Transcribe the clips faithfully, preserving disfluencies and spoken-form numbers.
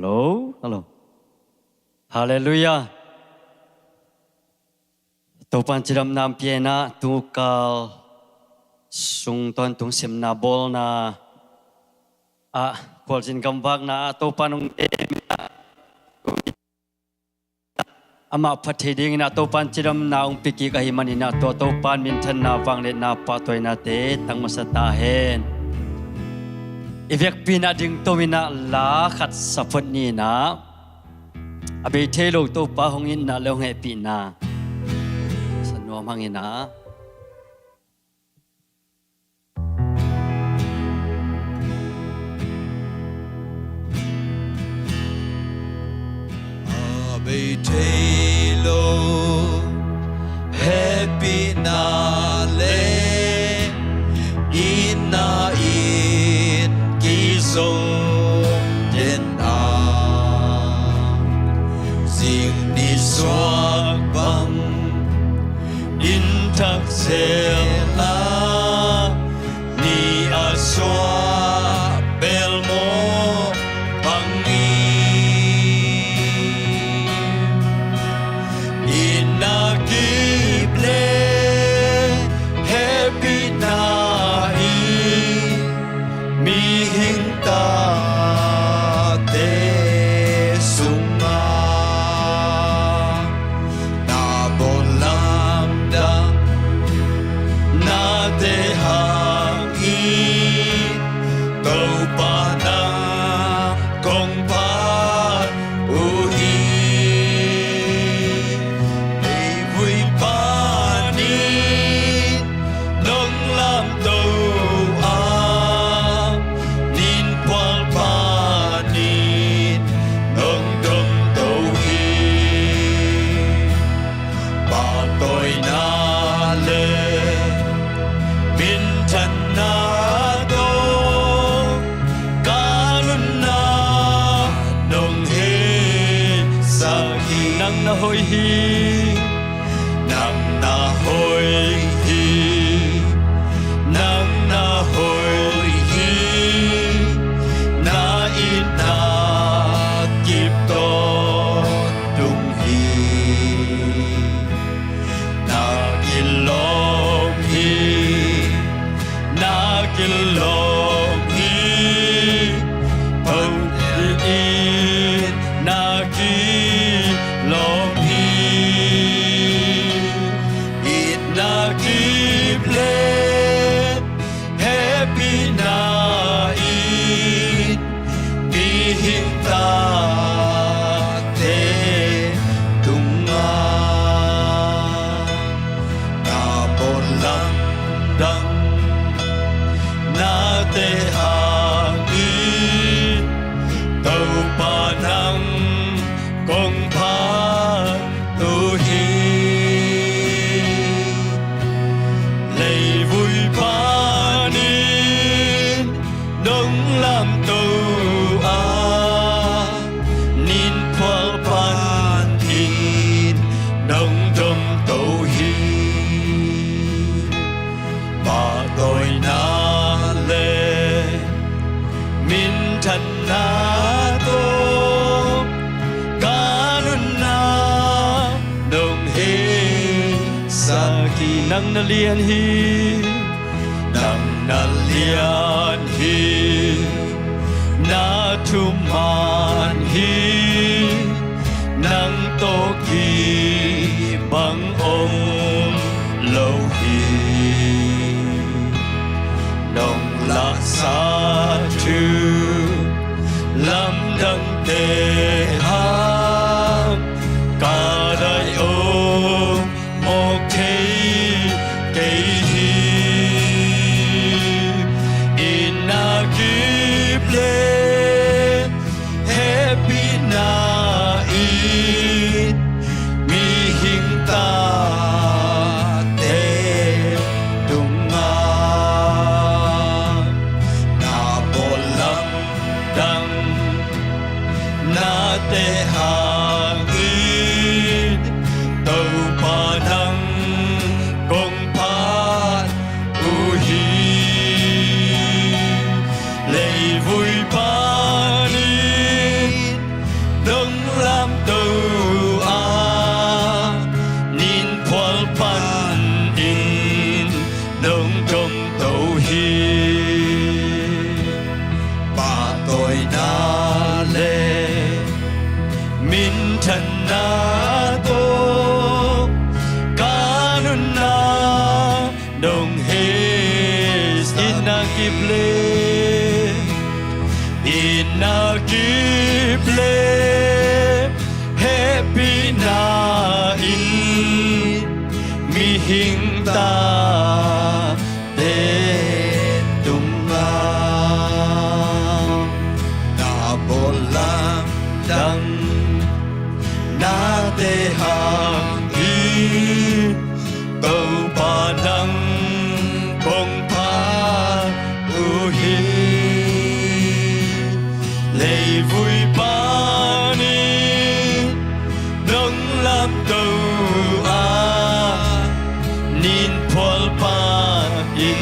Hello, hello. Halleluiah. Topan cidamna hong pia in ah, tukal sung tawntung simna bawlna ah, khualzin gamvakna ah Topan hong tem in ah, amah phat thei dingin ah Topan cidamna hong pia kik ahih manin ah, tua Topan minthanna, vangliatna, pahtawinate tang masa ta hen. I vekpi in ah dingto in ah, la khat sa phot ni in ah, a bei thei lo Topa hong itna le hong hehpihna sa nuam hang in ah. A bei thei lo hehpihna le itna in kizom den a, zing nisuak bang inn thak zel a, ni a suah belmaw bangin, itna kip le hehpihna in mihing tate sungah na bawl lamdang nate hangin, Topa nang kong phat uh hi. Leivui panin nong lamto a, nin phual panin nong domto hi. Pahtawina le minthanna tawh ka nunna nong heisak hi. Nang na hoih hi, nang na hoih hi, nang na hoih hi, na itna kip tawntung hi. Na kilawm hi, na kilawm hi, hoih in na kilawm hi. Itna kip le hehpihna in mihing tate tungah na bawl lamdang nate hangin, Topa nang kong phat uh hi. Leivui panin nong lamto a, nin phual panin nong domto hi. Pahtawina le minthanna tawh ka nunna nong heisak hi. Nang na lian hi, nang na lian hi, na thuman hi, nang tawh kibang om lo hi. Nong laksa thu lamdangte hang ka dai om mawk thei kei hi. Itna kip le hehpihna in mihing tate tungah na bawl lamdang nate hangin, Topa nang kong phat uh hi. Leivui panin Lamto a, nin phual panin nong domto hi. Pahtawina le minthanna tawh ka nunna nong hei. Itna kip le, itna kip le hehpihna in mihing tate tunga na bawl lamdang nate hang hi. Topa nang kong phat uh hi. Leivui panin nong lamto a, nin phual panin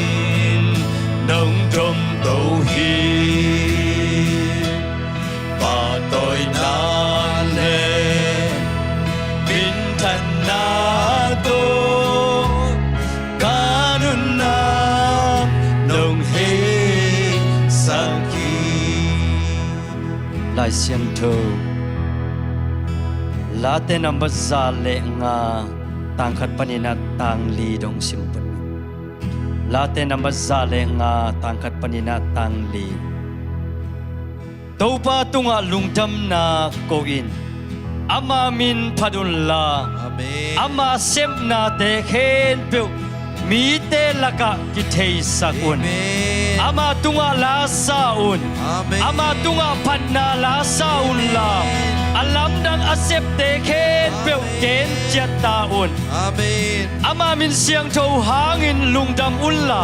nong domto hi. Pahtawina le minthanna tawh ka nunna nong heisak hi. Lai Siangtho Late nambat za le nga, tang khat panin a tang li dong sim pun. Late nambat za le nga, tang khat panin a tang li. Topa tungah lungdamna ko in, ama min phat unla, Amen. Ama sepnate khempeuh mite lakah kitheisak un. Amen. Ama tungah la sa un. Amen. Ama tungah phatna la sa unla, Amen. A lamdang a septe khempeuh, Amen. Gen ciat ta un. Amen. Ama min siangtho hangin lungdam unla,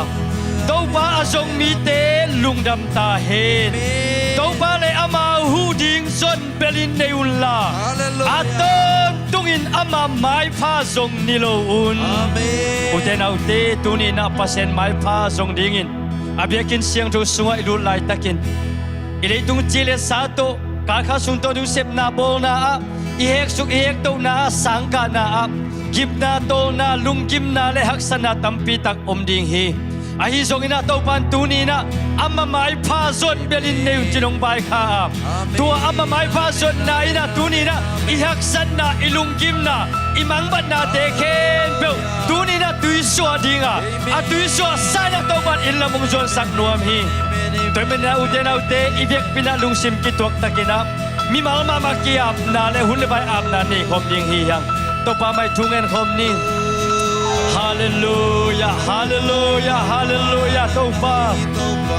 Topa a zong mite lungdam ta hen. Amen. Topa le ama huh ding zon belin nei unla, Hallelujah. A tawntungin ama maipha zong ni lo un. Amen. Ute naute, tuni-in ah Pasian maipha zong dingin a biakinn siangtho sungah i lut laitakin i leitung ci le sa tawh, kalkha sung tawh ding sepna bawlna ah, i heksuk i hektohna ah, sangkahna ah gimna, tawlna, lunggimna le haksatna tampi tak om ding hi. Ahi zongin ah Topa in tuni-in ah ama maipha zon belin nei un ci-in hong vaikhak a, Amen. Tua ama maipha zonna in ah tuni-in ah i haksatna, i lunggimna, i mangbatnate khempeuh tuni-in ah tuisuah ding a, Amen. A tuisuah sa-in ah Topa in inn lam hong zuansak nuam hi. Amen. Tua ahih manin ah ute naute, i biakpi-in ah lungsim kituak takin ah mimal mahmah ki-apna le hun le vai apna nei khawm ding hi hang. Topa mai thu ngen khawm ni. Halleluia, halleluia, halleluia. Topa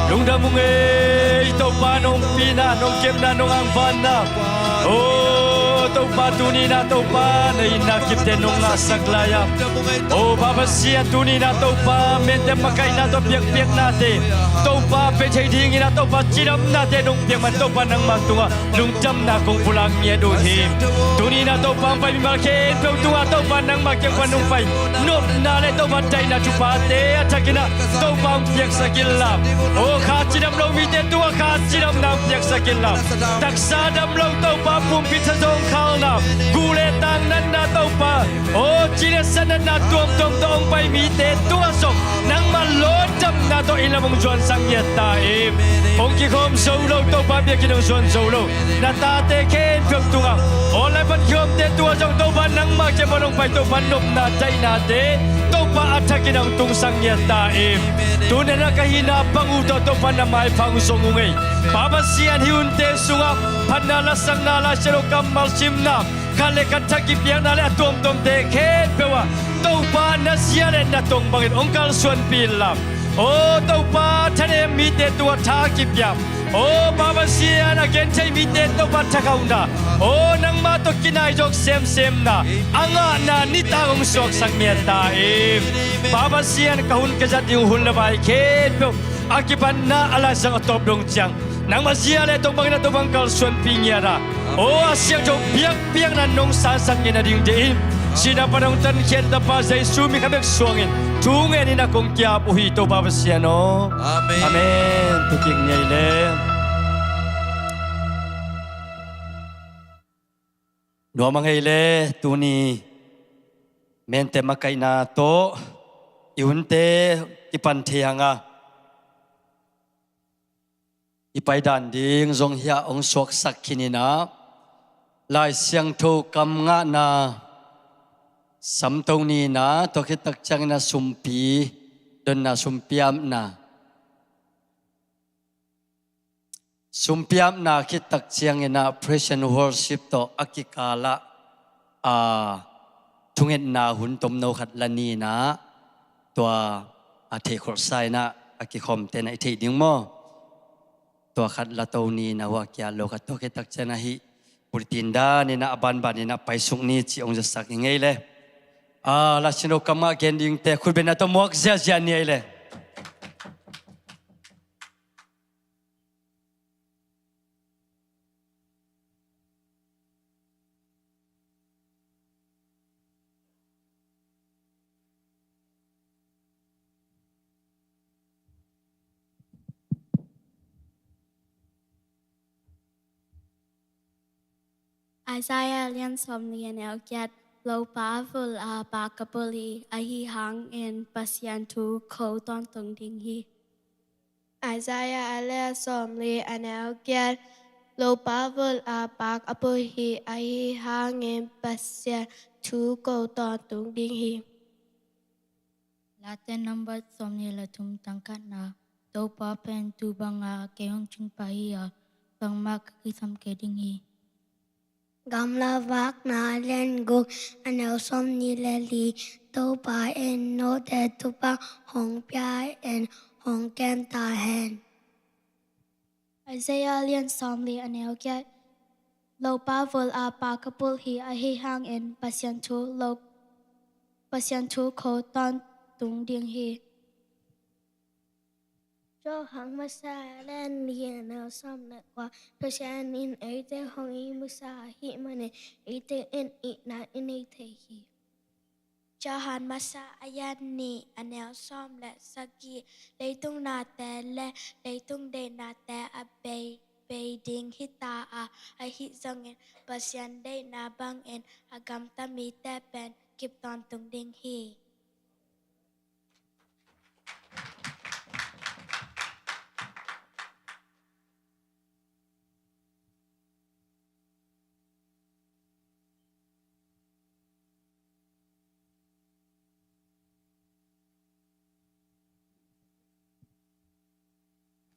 lungdam ung ei. Topa nong pina, nong kepna, nong angvanna, o Topa tuni-in ah Topa na itna kipte nong ngahsak lai-a, o Pa Pasian tuni-in ah Topa mentem makaihna tawh piakpiaknate, Topa pia thei dingin ah Topa cidamnate nong piak man Topa nangmah tungah lungdamna kong pulak ngiat uh hi. Tuni-in ah Topa hong pai mimal khempeuh tungah Topa nangmah kiang pan hong pai nopna le Topa daihna thuphate a thakin ah Topa hong piaksak inla, o kha cidam lo mite tungah kha cidamna hong piaksak inla, taksa dam lo Topa pumpi thazawng khalna, gu le tang natna Topa, o ci le sa natna tuamtuam tawh hong pai mite tungah zong nangmah lawndamna tawh inn lam hong zuansak ngiat ta in. Hong kikhawm zo lo Topa biakinn hong zuan zo lo na tate khempeuh tungah, online pan kikhawmte tungah zong Topa nangmah kiang pan hong pai Topa nopna daihnate Topa a thakin hong tungsak ngiat ta in. Tuni-in ah ka hihna bang uh tawh Topa na maipha hong zong ung ei. Pa Pasian, hih hunte sungah phatna, lasakna, Lai Siangtho kammal simna, khat le khat tha kipiakna le a tuamtuamte khempeuh ah Topa na zia le na tong bangin hong kalsuanpih inla, aw Topa, thanem mite tungah tha kipia, aw Pa Pasian, a genthei mite Topa thakhauhna, aw nangmah tawh kinai zawk semsemna a ngahna nitak hong suaksak ngiat ta in. Pa Pasian, ka hun ka zat ding hun le vai khempeuh a kipatna a Lai Siangtho a tawp dong ciang nangmah zia le tong bangin ah Topa hong kalsuanpih ngiat a, aw a siangtho biakpiakna nong sansak ngiat nading deih in, sihna pan hong tankhiat Tapa Jesu min kha bek suangin thu ngenin ah kong ki-ap uh hi Topa Pasian aw. Amen. Amen. Thukik ngei le. Nuam a ngei le tuni mente makaihna tawh i hunte kipan thei hanga i paidan ding zong hiah hong suaksak khin inah Lai Siangtho kam ngahna Samto nihna, tua khittak ciangin a sumpi donna, sumpi apna. Sumpi apna khittak ciangin a praise and worship tawh a kikalah a thungetna hun tomno khat la ni inah tua a theihkholhsa inah a kikhawmte na i theih ding maw? Tua khat la to ni inah hua kiat lo khat, tua khittak ciangin a hih bulletin dan inah a banban inah paisuk ni cih hong zasak i ngei le. A, Lai Siangtho kam ngah gen dingte khutbetna tawh muak ziahziah ni ei le. Isaiah lian sawmli a neu giat. Lopa vul a pak a pul hi, ahi hangin Pasian thu ko tawntung ding hi. Isaiah a lian sawmli a neu giat. Lopa vul a pak a pul hi, ahi hangin Pasian thu ko tawntung ding hi. Late nambat sawmli le thum, tang khatna. Topa pen tu banga kei hong cingpah hi a, bangmah ka kisam kei ding hi. Gamla vakna lian guk a neu sawmni le li. Topa in note thupha hong pia in, hong kem ta hen. Isaiah lian sawmli a neu giat. Lopa vul a pak a pul hi, ahi hangin Pasian thu lo, Pasian thu ko tawntung ding hi. Johan masa a lian li a neu sawm le kua. Pasian in eite hong it masa ahih manin eite in itna i nei thei hi. Johan masa a lian nih a neu sawm le sagih. Leitung nate le leitung deihnate a bei, bei ding hi ta a, ahi zongin Pasian deihna bangin a gamta mite pen kip tawntung ding hi.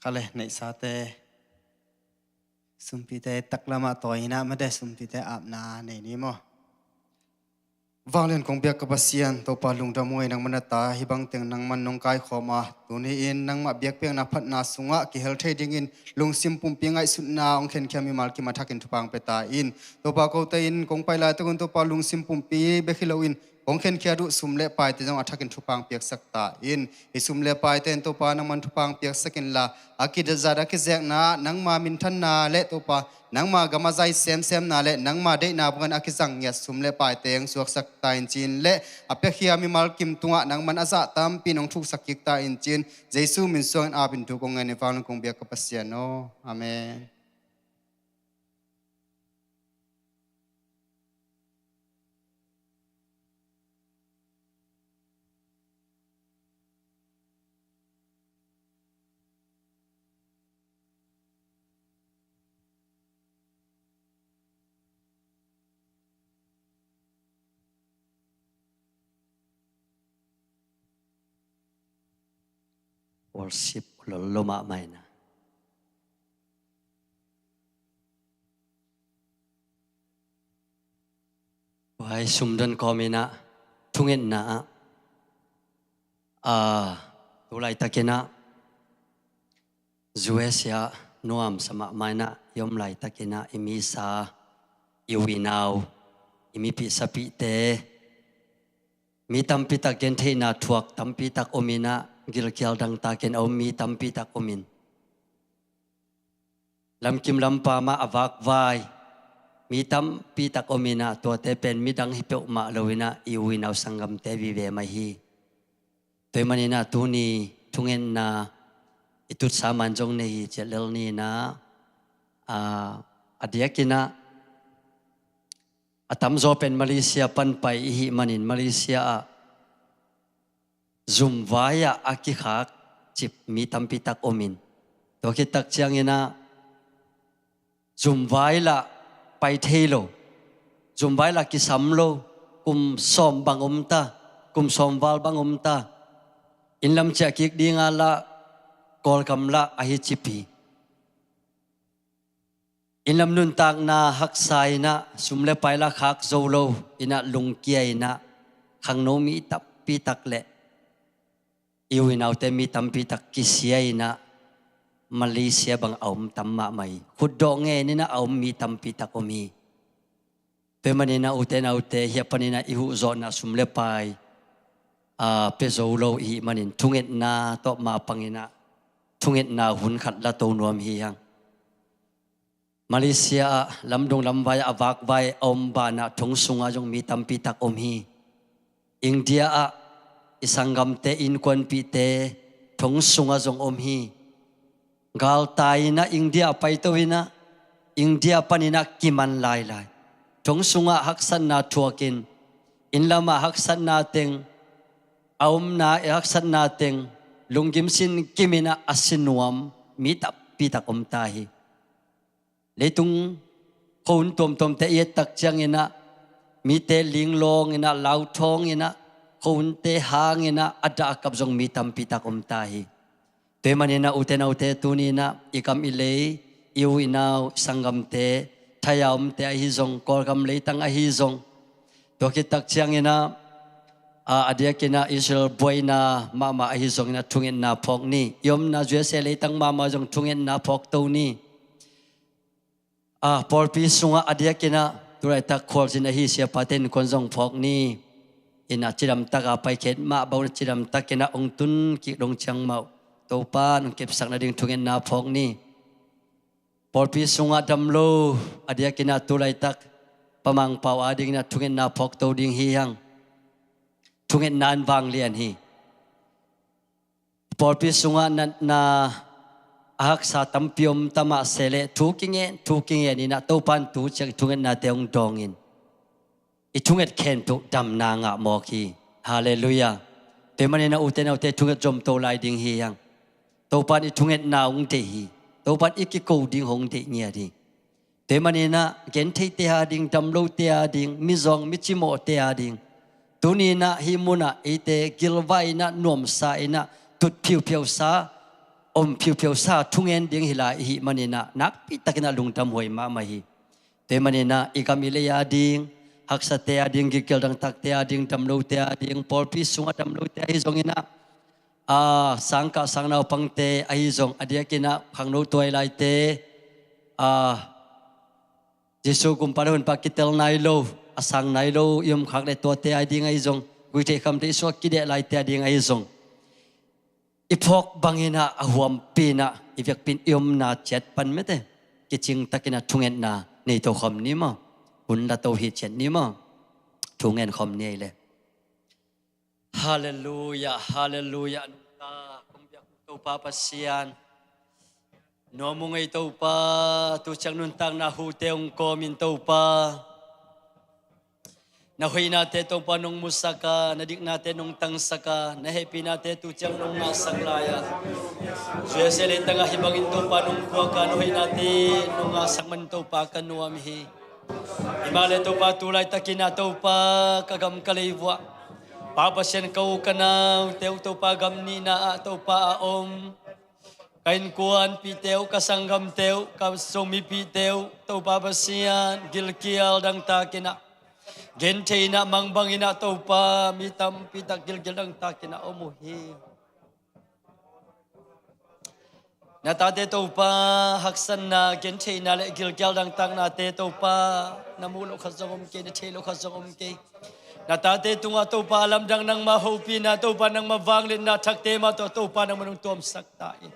Kale, neihsate, sumpite taklamah tawi inah mate, sumpite apna nei ni maw? Vanglian kong biak ka Pasian, Topa lungdam uh ei, nangmah na ta, hih bangteng nangman nong kaikhawm a, tuni-in nangmah biakpiakna phatna sungah kihel thei dingin lungsim pumpi ngaihsutna hong khenkhia mimal kim a thakin thupha hong pia ta in. Topa, kote in kong pai laitakun Topa lungsim pumpi bek hi loin kong khenkhiat uh sum le paite zong a thakin thupha hong piaksak ta in. Hih sum le paite in Topa nangman thupha hong piaksak inla, a kizat a kizekna, nangma minthanna le Topa nangma gam a zai semsemna le nangma deihna bangin a kizang ngiat sum le paite hong suaksak ta in ci-in le a piakhia mimal kim tungah nangman a zah tampi in hong thuksak kik ta in ci-in Jesu min suangin apin thu kong ngen in, vanglian kong biak ka Pasian aw. Amen. Worship lolo mahmah ina. Huai sumdon kawm inah thungetna ah, a, tu laitakinah U S A nuamsa mahmah inah i om laitakinah i misa, i uinau, i mipih sapihte, mi tampitak gentheihna thuak tampitak om inah gilkial dangtakin a om mi tampitak om in. Lamkim lampam ah a vakvai mi tampitak om inah tuate pen midang hi peuhmah lo inah i uinau sanggamte vive mah hi. Tua ahih maninah tuni thungetna i tutsa man zong nei hi ciat lel ni inah, a, a diakinah A tamzaw pen Malaysia pan pai i hih manin Malaysia ah zumvai ah a kikhak cip mi tampi tak om in, tua khit tak ciangin ah zumvai lah pai thei lo, zumvai lah kisam lo, kum sawm bang om ta, kum sawm val bang om ta. Inn lam ciah kik ding ah lah Kawlgam lah ahi cip hi. Inn lam nuntakna haksa in ah sum le pai lah khak zo lo in ah lungkia in ah khangno mi tampi tak le i u i naute mi tampi tak kisia in ah Malaysia bang a om tam mahmah hi. Khutdawh ngen in ah a om mi tampi tak om hi. Tua ahih manin ah ute naute, hih a panin ah i huh zawhna sum le pai a pia zo lo i hih manin thungetna tawh mapang in ah thungetna hun khat la to nuam hi hang. Malaysia ah lamdung lamvai ah a vakvai a om banah thong sungah zong mi tampi tak om hi. India ah i sanggamte innkuanpihte thong sungah zong om hi. Galtai in ah India ah paito in ah India panin ah kiman lailai. Thong sungah haksatna thuakin, inn lamah haksatna teng, a omna haksatna teng, lunggim sin kim in ah a si nuam mi tampi tak om ta hi. Leitung khuahun tuamtuamte i et tak ciangin ah mite linglawng in ah, lauthawng in ah, khuahunte hang in ah a dah a kap zong mi tampi tak om ta hi. Tua ahih manin ah ute naute, tuni in ah i gam i lei, i u i nau, i sanggamte, thai a omte ahi zong, Kawlgam leitang ahi zong, tua khit tak ciangin ah a, a diakin ah Israel buaina mahmah ahi zongin ah thungetna phawk ni. I omna U S A leitang mahmah zong thungetna phawk to ni. A, pawlpi sungah a diakin ah tu laitak khualzin ahi siapate innkuan zong phawk ni. In ah cidamtak a paikhiat mah bang un ah cidamtakin ah hong tun kik dong ciang mah uh Topa in hong kepsak nading thungetna phawk ni. Pawlpi sungah dam lo a diakin ah tu laitak Pa Mang Pau adingin ah thungetna phawk to ding hi hang. Thungetna in vanglian hi. Pawlpi sungah natna a haksa tampi om ta mah se leh thu kingen, thu kingen in ah Topa in tu ciang i thungetnate hong dawng in i thunget khempeuh damna ngah mawk hi. Halleluiah. Tua ahih manin ah ute naute, thunget zom to lai ding hi hang. Topa in i thungetna hong deih hi. Topa in i kiko ding hong deih ngiat hi. Tua ahih manin ah gentheite ading, damlote ading, mizawng micimawhte ading, tuni in ah hih munah eite gilvah in ah, nuamsa in ah, tut phiuphiausa, om phiuphiausa thungen ding hi lai i hih manin ah nakpi takin ah lungdam huai mahmah hi. Tua ahih manin ah i gam i lei ading, haksate ading, gilkial dangtakte ading, damlote ading, pawlpi sungah damlote ahi zongin ah, a, sangkah sangnaupangte ahi zong, a diakin ah khangno tuailaite, a, Jesu kumpa le hunpa kitel nai lo, a sang nai lo i om khak leh tuate ading ahi zong, guihtheih khamtheih sungah kideh laite ading ahi zong, i phawk bangin ah a huampi in ah i vekpi in i omna ciat pan mete kicingtakin ah thungetna nei to khawm ni maw? Hun la to hi ciat ni maw? Thungen khawm ni ei le. Halleluiah, halleluiah. Nungta kong biak uh Topa Pasian, nuam ung ei Topa. Tu ciang nuntakna hute hong kawmin Topa, na hoihnate Topa nong musak a, na diknate nong tangsak a, na hehpihnate tu ciang nong ngahsak lai a, U S A leitangah hih bangin Topa nong puak a, na hoihnate nong ngahsak man Topa ka nuam hi. Himahleh Topa tu laitakin ah Topa ka gam ka lei vuah, Pa Pasian, ka u ka naute uh Topa gam nihna ah Topa a om, ka innkuanpihte uh, ka sanggamte uh, ka Zomipihte uh Topa Pasian, gilkial dangtakin ah, gentheihna mangbangin ah Topa mi tampi tak gilkial dangtakin ah om uh hi. Na tate Topa haksatna, gentheihna le gilkial dangtaknate Topa na muh loh khat zong om kei, na theih loh khat zong om kei. Na tate tungah Topa a lamdang nangmah hopihna, Topa nangmah vangliatna thakte mah tawh Topa nangmah nong tuamsak ta in.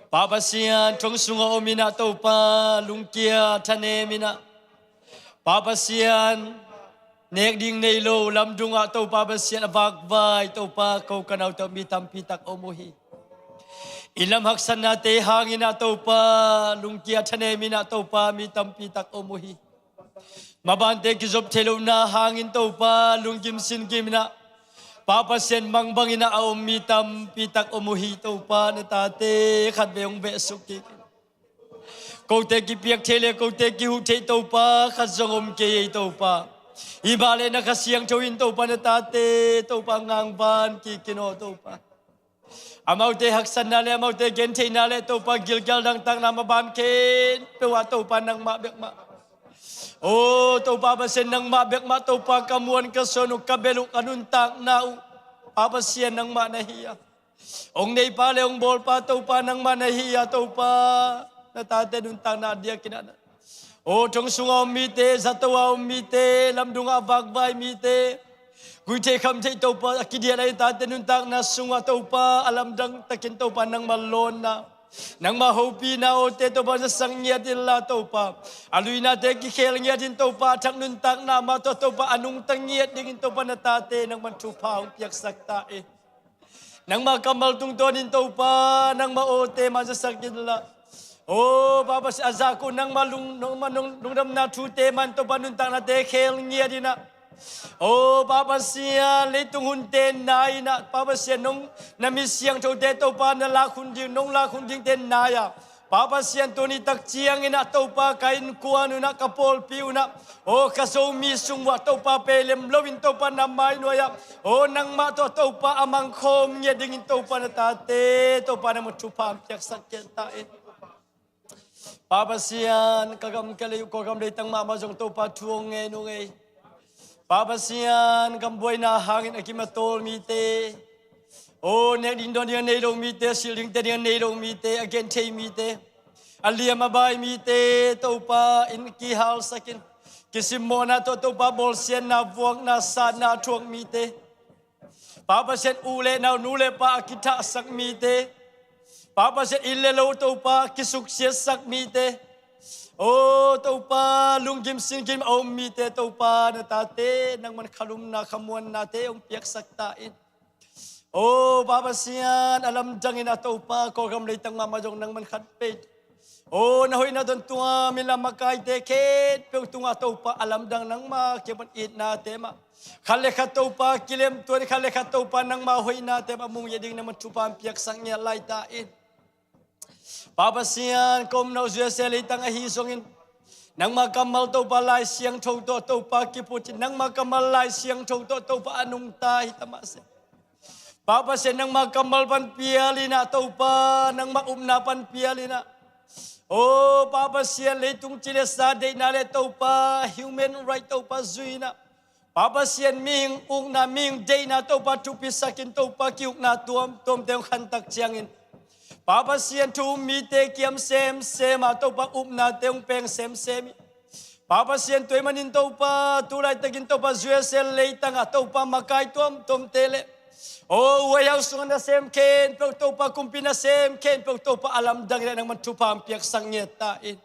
Pa Pasian, thong sungah om in ah Topa lungkia thanem in ah, Pa Pasian, nek ding nei lo lamdungah Topa Pasian a vakvai Topa ko ka naute uh mi tampi tak om uh hi. Inn lam haksatnate hangin ah Topa lungkia thanem in ah Topa mi tampi tak om uh hi. Mabante kizop thei lohna hangin Topa lunggim singgim inah, Pa Pasian mang bangin ah a om mi tampi tak om uh hi. Topa na tate khatvei hong behsuk kik in. Kote kipiak thei le kote kihuh thei Topa khat zong om kei ei Topa. Hi mah le na Kha Siangtho in Topa na tate Topa ngangvan kik in aw Topa. Amaute haksatna le amaute gentheihna le Topa gilkial dangtakna maban khempeuh ah Topa nangmah bekmah. O Topa Pasian nangmah bekmah Topa ka muan ka suan uh ka bel uh ka nuntakna uh. Pa Pasian nangmah na hi a. Hong neipa le hong bawlpa Topa nangmah na hi a Topa. Na tate nuntakna diakin ah na O thong sungah om mite, zato ah om mite, lamdungah a vakvai mite, guihtheih khamtheih Topa a kidiah lai tate nuntakna sungah Topa a lamdang takin Topa nangmah lawnna, nangmah hopihna awte Topa zasak ngiat inla Topa a luinate kikhel ngiat in Topa a thak nuntakna mah tawh Topa a nungta ngiat dingin Topa na tate nangmah thupha hong piaksak ta in. Nangmah kammal tungtawnin Topa nangmah awte mah zasak inla. O Pa Pasian a zak uh nangmah lung, nangmah nung, lungdamna thute man Topa nuntaknate khel ngiat inah. O Pa Pasian leitung hunte nai inah Pa Pasian nong na mi siangthote Topa na lak hun ding nong lak hun dingte nai a. Pa Pasian tuni tak ciangin ah Topa ka innkuan un ah ka pawlpi un ah aw ka Zomi sung uah Topa peilem loin Topa na mainuai ah aw nangmah tawh Topa a mangkhawm ngiat dingin Topa na tate Topa nangmah thupha hong piaksak kei ta in. Pa Pasian ka gam ka lei uh Kawlgam leitang mahmah zong Topa thu hong ngen uh ngei. Pa Pasian gam buaina hangin a kim a tawl mite, aw nek ding dawn ding a nei lo mite, silh dingte ding a nei lo mite, a genthei mite, a liam a bai mite Topa in kihalsak in. Kisimmawhna tawh Topa bawlsiatna vuakna satna a thuak mite, Pa Pasian u le nau nu le pa a kithahsak mite, Pa Pasian inn le lo Topa kisuksiatsak mite, aw Topa lunggim singgim a om mite Topa na tate nangman khalumna khamuannate hong piaksak ta in. Aw Pa Pasian a lamdangin ah Topa Kawlgam leitang mahmah zong nangman khat pei. Aw na hoihna tawntung a min lam makaite khempeuh tungah Topa a lamdang nangmah kiang pan itnate mah khat le khat Topa kilemtuan in khat le khat Topa nangmah hoihnate mah mu ngiat ding nangmah thupha hong piaksak ngiat lai ta in. Pa Pasian ka omna uh U S A leitang ahi zongin nangmah kammal Topa Lai Siangtho tawh Topa kiputin nangmah kammal Lai Siangtho tawh Topa a nungta hi ta mah se. Pa Pasian nangmah kammal pan pial inah Topa nangmah upna pan pial inah aw Pa Pasian leitung ci le sa deihna le Topa human right Topa zui inah Pa Pasian mihing ukna mihing deihna Topa thupisakin Topa kiukna tuamtuamte hong khantak ciangin Pa Pasian thu um mite kiam semsem ah Topa upnate hong peng semsem hi. Pa Pasian tua ahih manin Topa tu laitakin Topa U S A leitangah Topa makai tuamtuamte le aw White House sungah nasem khempeuh Topa kumpi nasem khempeuh Topa a lamdang inah nangman thupha hong piaksak ngiat ta in.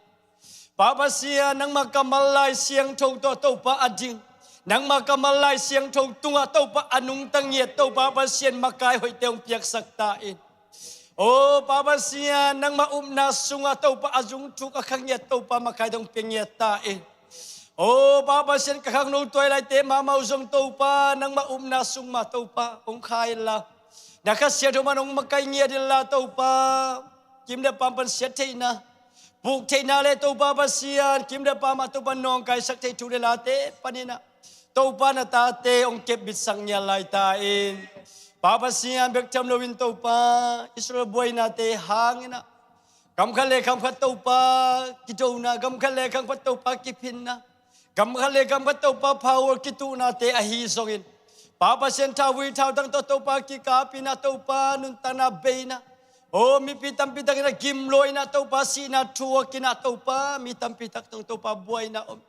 Pa Pasian nangmah kammal Lai Siangtho tawh Topa a ding nangmah kammal Lai Siangtho tungah Topa a nungta ngiat Topa Pasian makai hoihte hong piaksak ta in. Aw Pa Pasian nangmah upna sungah Topa a zungthuk a kha ngiat Topa makaite hong pia ngiat ta in. Aw Pa Pasian ka khangno tuailaite mahmah uh zong Topa nangmah upna sung mah Topa hong kha inla na Kha Siangtho man hong makai ngiat inla Topa kim le pam pan siat theihna puk theihna le Topa Pasian kim le pam ah Topa nawngkaisak theih thu le late panin ah Topa na tate hong kepbitsak ngiat lai ta in. Pa Pasian bek tham loin Topa Israel buainate hang inah gam khat le gam khat Topa kidona, gam khat le gam khat Topa kiphinna, gam khat le gam khat Topa power kituhnate ahi zongin Pa Pasian thauvui thautang tawh Topa kikap inah Topa nuntakna bei inah aw mipi tampi tak inah gimlua inah Topa sihna thuak inah Topa mi tampi tak tawh Topa buaina om.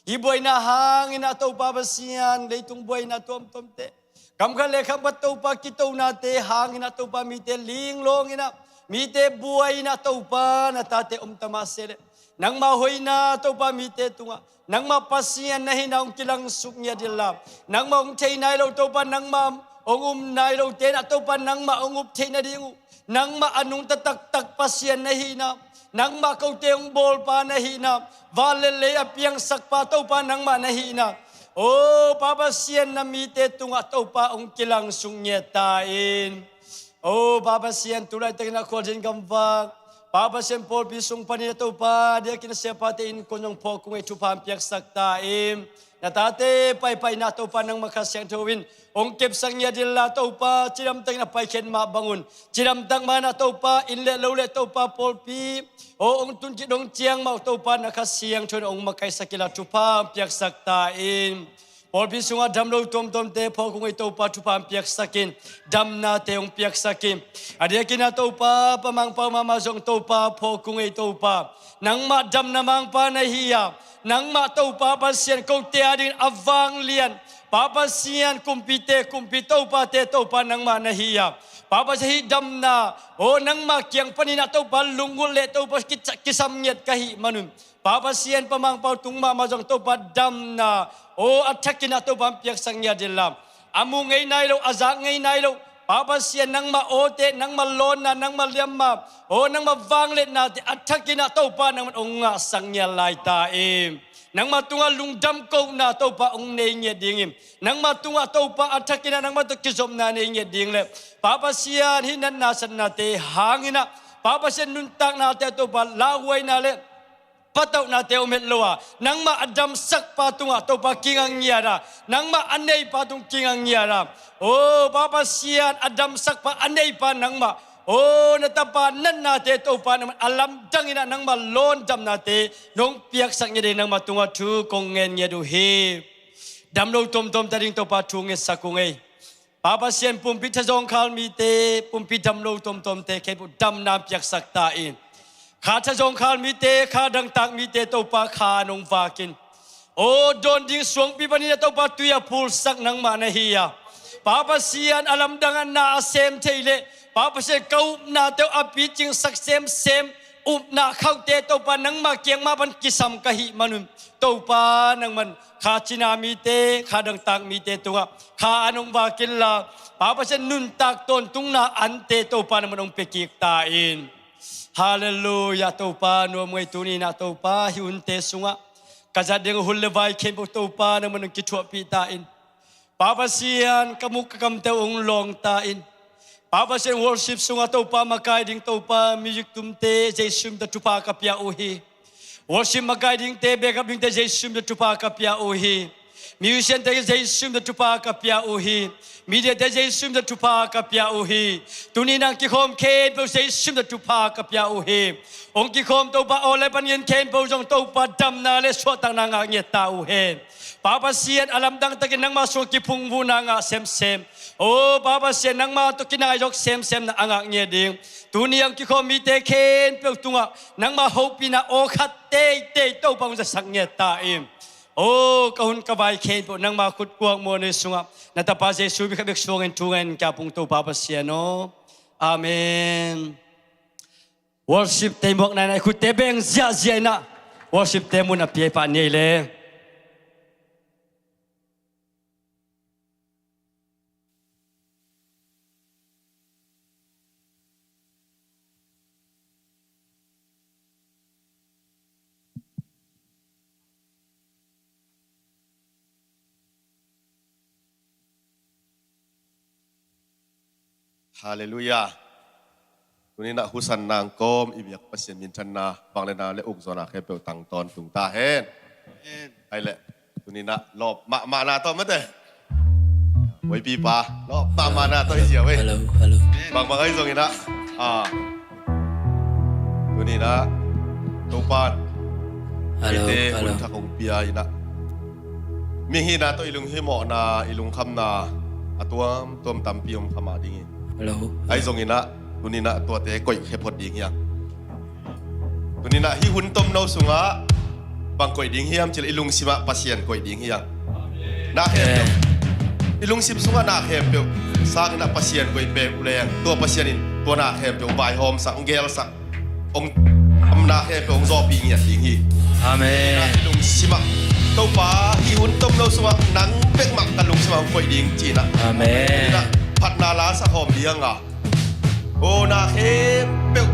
Hih buaina hang inah Topa Pasian leitung buaina tuamtuamte gam khat le gam khat Topa kitonate hang inah Topa mite linglawng inah mite buai inah Topa na tate om ta mah se leh nangmah hoihna Topa mite tungah nangmah Pasian na hihna hong kilangsuk ngiat inla nangmah hong thei nai lo Topa nangmah hong um nai lote inah Topa nangmah hong up theih nading uh nangmah a nungta taktak Pasian na hihna Nangmah kote hong bawlpa na hihna, van le lei a piangsakpa Topa nangmah na hihna, o Pa Pasian, na mite tungah Topa hong kilangsuk ngiat ta in. O Pa Pasian, tu laitakin a khualzin gamvak, Pa Pasian, pawlpi sung panin a Topa, diakin a siapate innkuan zong phawk kung ei, thupha hong piaksak ta in. Na tate paipaina Topa nangmah Kha Siangtho in hong kepsak ngiat inla Topa, cidamtakin a paikhiat mah bangun, cidamtak mana Topa, inn le lo le Topa, pawlpi, o hong tun khit dong ciang mah Topa, na Kha Siangtho in hong makaisak inla thupha hong piaksak ta in. Pawlpi sungah dam lo tuamtuamte phawk kung ei Topa, thupha hong piaksak in, damnate hong piaksak in. A diakin a Topa, Pa Mangpau mahmah zong Topa phawk kung ei Topa, nangmah damna mangpa na hi a, nangmah Topa Pasian, kote adingin a vanglian, Pa Pasian, kumpite kumpi, topate Topa nangmah na hi a, Pa Pasian, hih damna, o nangmah kiang panin a Topa lunggulh le Topa kisa-, kisam ngiat ka hih manun, Pa Pasian, Pa Mangpau tung mahmah zong Topa damna, o a thakin a Topa hong piaksak ngiat inla, a mu ngei nai lo, a zak ngei nai lo, Pa Pasian, nangmah awte, nangmah lawnna, nangmah liamma, o nangmah vangliatnate a thakin a Topa nangman hong ngahsak ngiat lai ta in. Nangmah tungah lungdam kohna Topa hong nei ngiat dingin, nangmah tungah Topa a thakin a nangmah tawh kizopna nei ngiat ding le, Pa Pasian, hih natna satnate hangin a, Pa Pasian, nuntaknate a Topa lauhuaina le patauhnate om het lo a, nangmah a damsakpa tungah Topa kinga ngiat a, nangmah a neipa tung kinga ngiat a, o Pa Pasian, a damsakpa, a neipa nangmah, o na tapa natnate Topa nangmah a lamdangin a nangmah lawndamnate nong piaksak ngiat ding nangmah tungah thu kong ngen ngiat uh hi. Dam lo tuamtuamte ading Topa thu ngetsak kung ei. Pa Pasian, pumpi thazawngkhal mite, pumpi dam lo tuamtuamte khempeuh damna hong piaksak ta in. Kha thazawngkhal mite, kha dangtak mite Topa kha nong vak in. O dawn ding suangpi panin a Topa tui a phulsak nangmah na hi a, Pa Pasian, a lamdang a na a sem thei le, Pa Pasian, ka upnate uh a picingsak semsem upna khauhte Topa nangmah kiang mah pan kisam ka hih manun, Topa nangman kha cina mite, kha dangtak mite tungah kha an hong vak inla, Pa Pasian, nuntak tawntungna ante Topa nangman hong pia kik ta in. Halleluiah. Topa nuam ngei, tuni-in ah Topa hih hunte sungah ka zat ding hun le vai khempeuh Topa nangman hong kithuahpih ta in. Pa Pasian, ka muk ka kamte uh hong lawng ta in. Pa Pasian, worship sungah Topa makai ding Topa music tumte Jesu min tawh thupha ka pia uh hi. Worship makai dingte, backup dingte Jesu min tawh thupha ka pia uh hi. Musiciante Jesu min tawh thupha ka pia uh hi. Mediate Jesu min tawh thupha ka pia uh hi. Tuni-in ah hong kikhawm khempeuh Jesu min tawh thupha ka pia uh hi. Hong kikhawm Topa online pan ngen khempeuh zong Topa damna le suahtakna ngah ngiat ta uh hen. Pa Pasian, a lamdang takin nangmah sungah kiphungvuhna ngah semsem. O Pa Pasian, nangmah tawh kinaizawk semsemna a ngah ngiat ding, tuni-in ah hong kikhawm mite khempeuh tungah nangmah hopihna aw khat teitei Topa hong zasak ngiat ta in. O ka hun ka vai khempeuh nangmah khut kuak muanhuai sungah na tapa Jesu min khat bek suangin thu ngen ka pung Topa Pasian aw. Amen. Worship te muak nainai, khutte beng ziahziah in ah worship te mun a piai pah ni ei le. Halleluiah. Tuni-in ah husanna hong kawm i biak Pasian minthanna, vangliatna le ukzawhna khempeuh tang tawntung ta hen. Amen. Ai leh, tuni-in ah lawp mahmahna tawh mate. Boipipa, lawp mahmahna tawh hi ziau ei. Hello, hello. Bangmah ahi zongin ah, ah, tuni-in ah Topa'n eite hun thak hong pia in ah, mihingna tawh i lunghimawhna, i lungkhamna a tuamtuam tampi om kha mah ding hi. Ahi zongin ah tuni-in ah tuate koihkhia phot ding hi hang. Tuni-in ah hih hun tomno sungah bang koih ding hiam cih leh i lungsimah Pasian koih ding hi hang. Na khempeuh, i lungsim sungah na khempeuh sangin ah Pasian koih pek uh leng, tua Pasian in tua na khempeuh hong vaihawmsak, hong gelsak, hong, a na khempeuh hong zawhpih ngiat ding hi. Amen. Lungsimah Topa, hih hun tomno sungah nang bekmah ka lungsimah hong koih ding ci-in ah. Amen. Phatna la sakhawm ding a, aw na khempeuh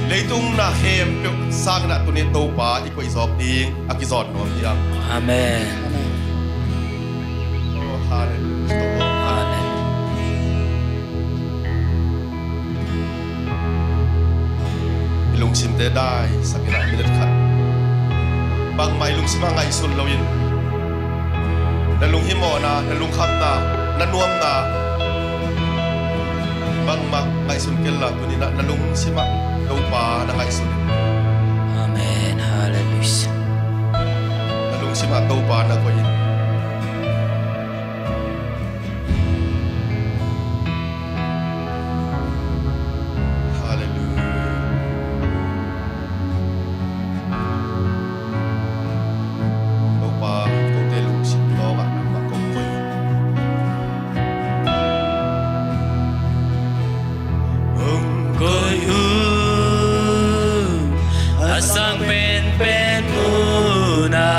Leitung na khempeuh sangin ah tuni Topa i koih zawk ding a kizawn nuam hi hang. Amen. Amen. Oh, hallelujah. Amen. I lungsimte dai sakin ah minute khat bangmah i lungsim ah ngaihsun loin, na lunghimawhna, na lungkhamna, na nuamna bangmah ngaihsun kei la, tuni-in ah na lungsim ah Topa na ngaihsun in. Amen. Hallelujah. Na lungsim ah Topa na koih in. Hallelujah. Topa, kote lungsim tawngah nangmah kong koih. Hong koih uh a sang penpen munah,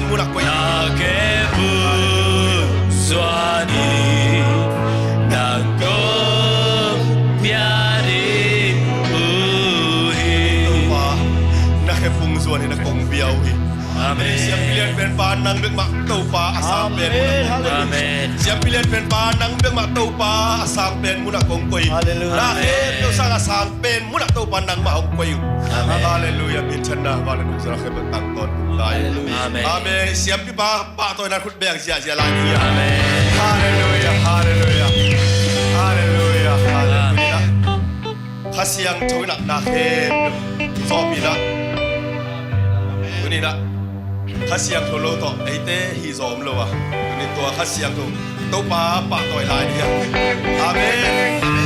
munah koi. Na khempeuh zuan in nang kong pia ding uh hi. Topa, na khempeuh zuan in na kong pia uh hi. Amen. Siampi lian pen Pa, nang bek mah Topa a sang pen munah kong koi uh. Amen. Siampi lian pen Pa, nang bek mah Topa a sang pen munah kong koi uh. Halleluiah. Na khempeuh sang a sang pen munah Topa nangmah hong koi uh. Amen. Halleluiah. Minthanna, halleluiah. Zara khempeuh tangtawn lai. Halleluiah. Amen. Amen. Siampi Pa, pahtawina khut beng ziahziah lai ni. Amen. Halleluiah, halleluiah. Halleluiah, halleluiah. Amen. Kha Siangtho in ah na khempeuh zawhpih in ah. Tuni in ah Kha Siangtho lo tawh eite hih zawh om lo a, tuni tua Kha Siangtho Topa pahtawi lai ni. Amen. Amen.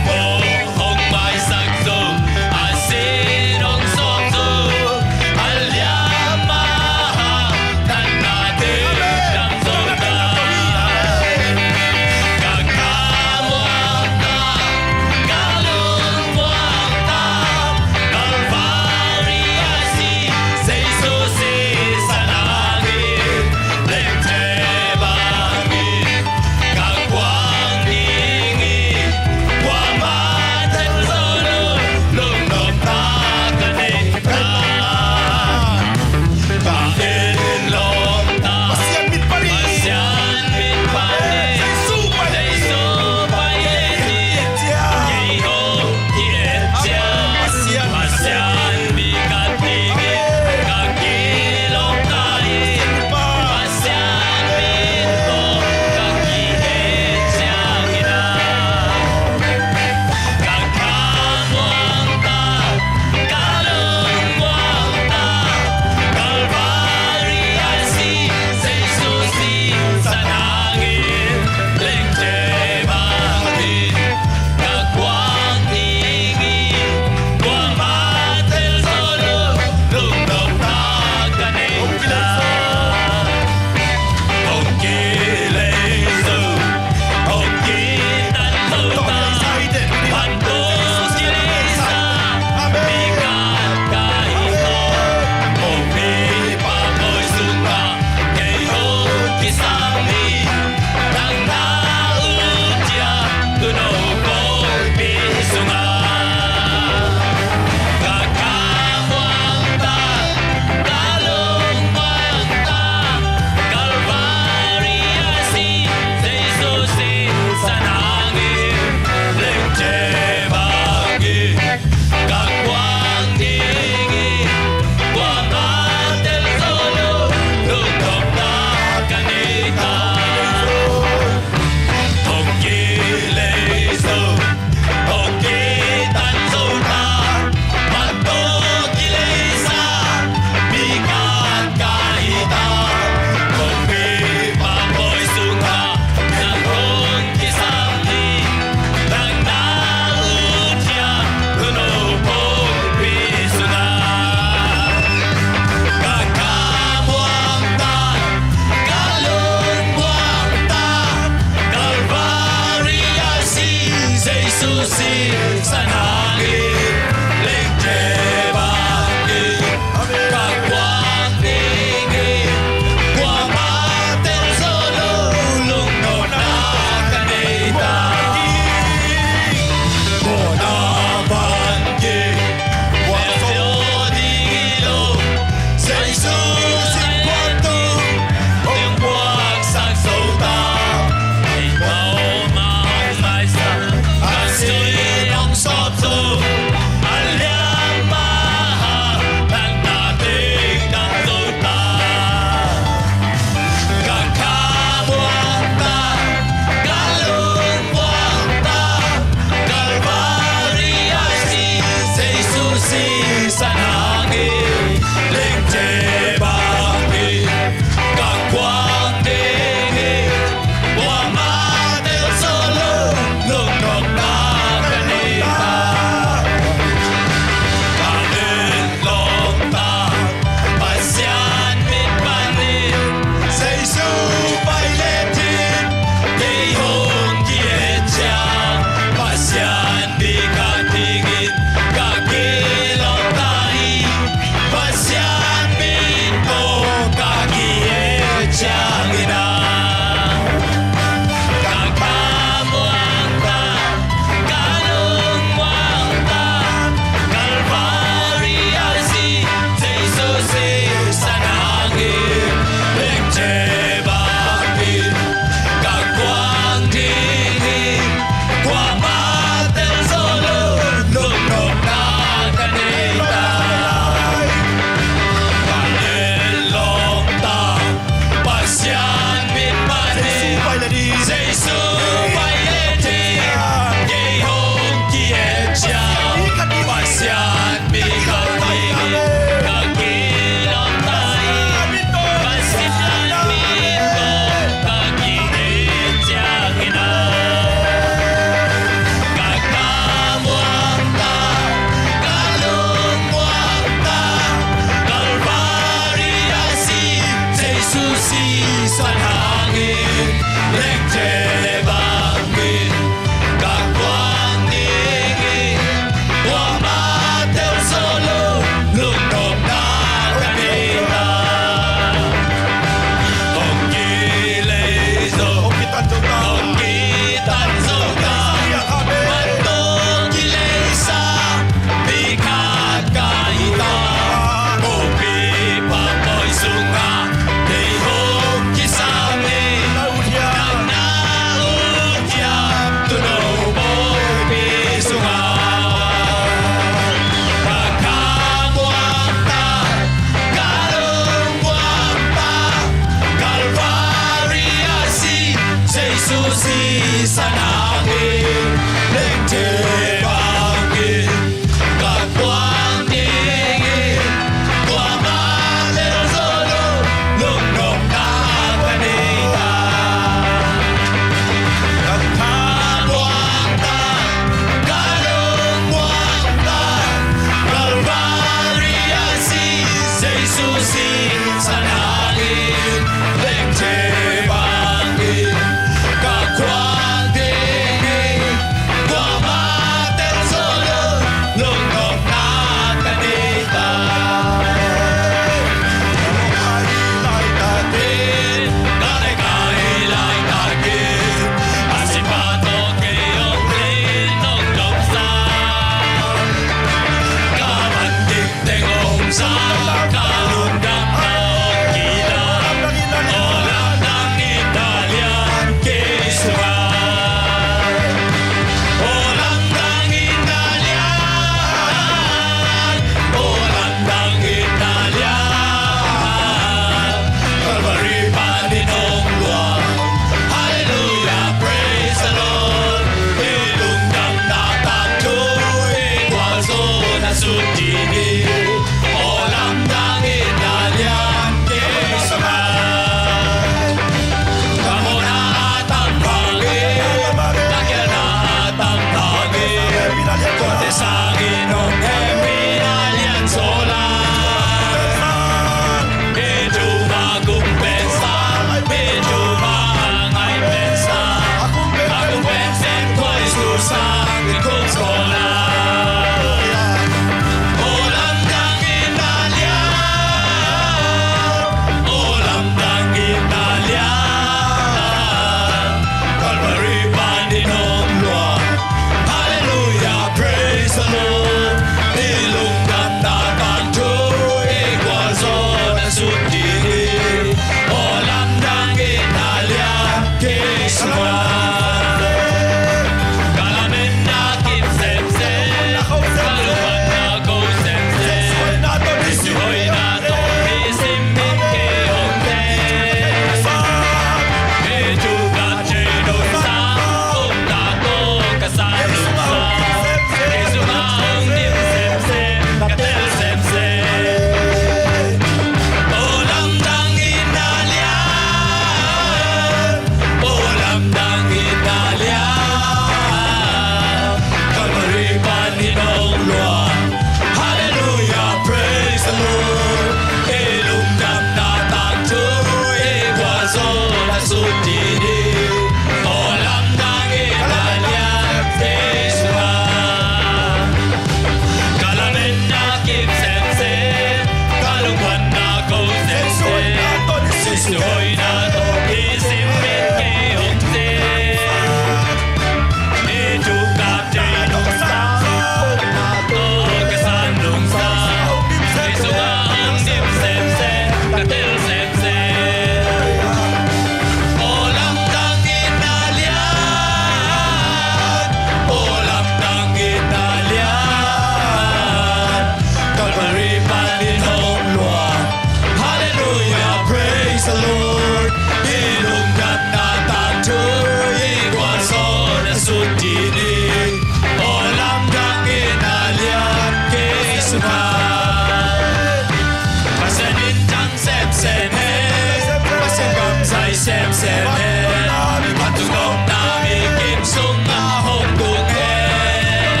Pasian in thang semsem hen, Pasian kamsai semsem hen. Vantung nopna mi kim sungah hong tung hen.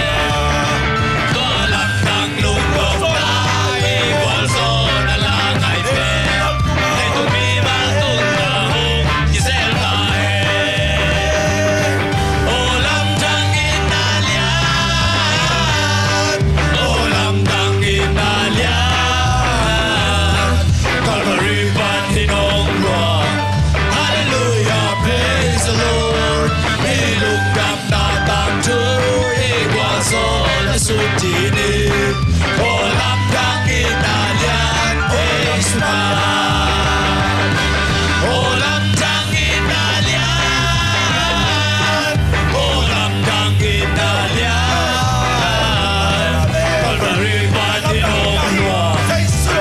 Tua lamdang lungdamna i gualzawhna la ngai pen, leitung mi vantung na hong kisel ta hen. Aw lamdang in na lian, aw lamdang in na lian, Calvary pan in hong luang. Hallelujah, praise the Lord. I lungdamna tangthu, i gualzawhna sut ding hi. Aw lamdang in na lian, praise the Lord. Aw lamdang in na lian, aw lamdang in na lian, Calvary pan in hong luang.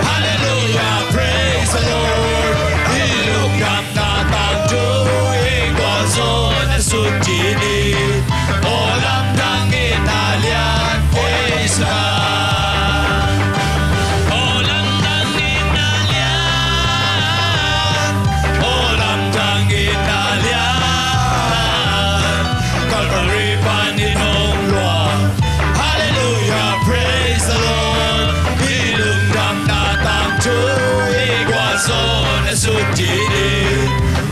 Hallelujah, praise the Lord. I lungdamna tangthu, i gualzawhna sut ding hi. Aw lamdang in na lian, praise God. Aw lamdang in na lian, aw lamdang in na lian, Calvary pan in hong luang. Hallelujah, praise the Lord. I lungdamna tangthu, i gualzawhna sut ding hi.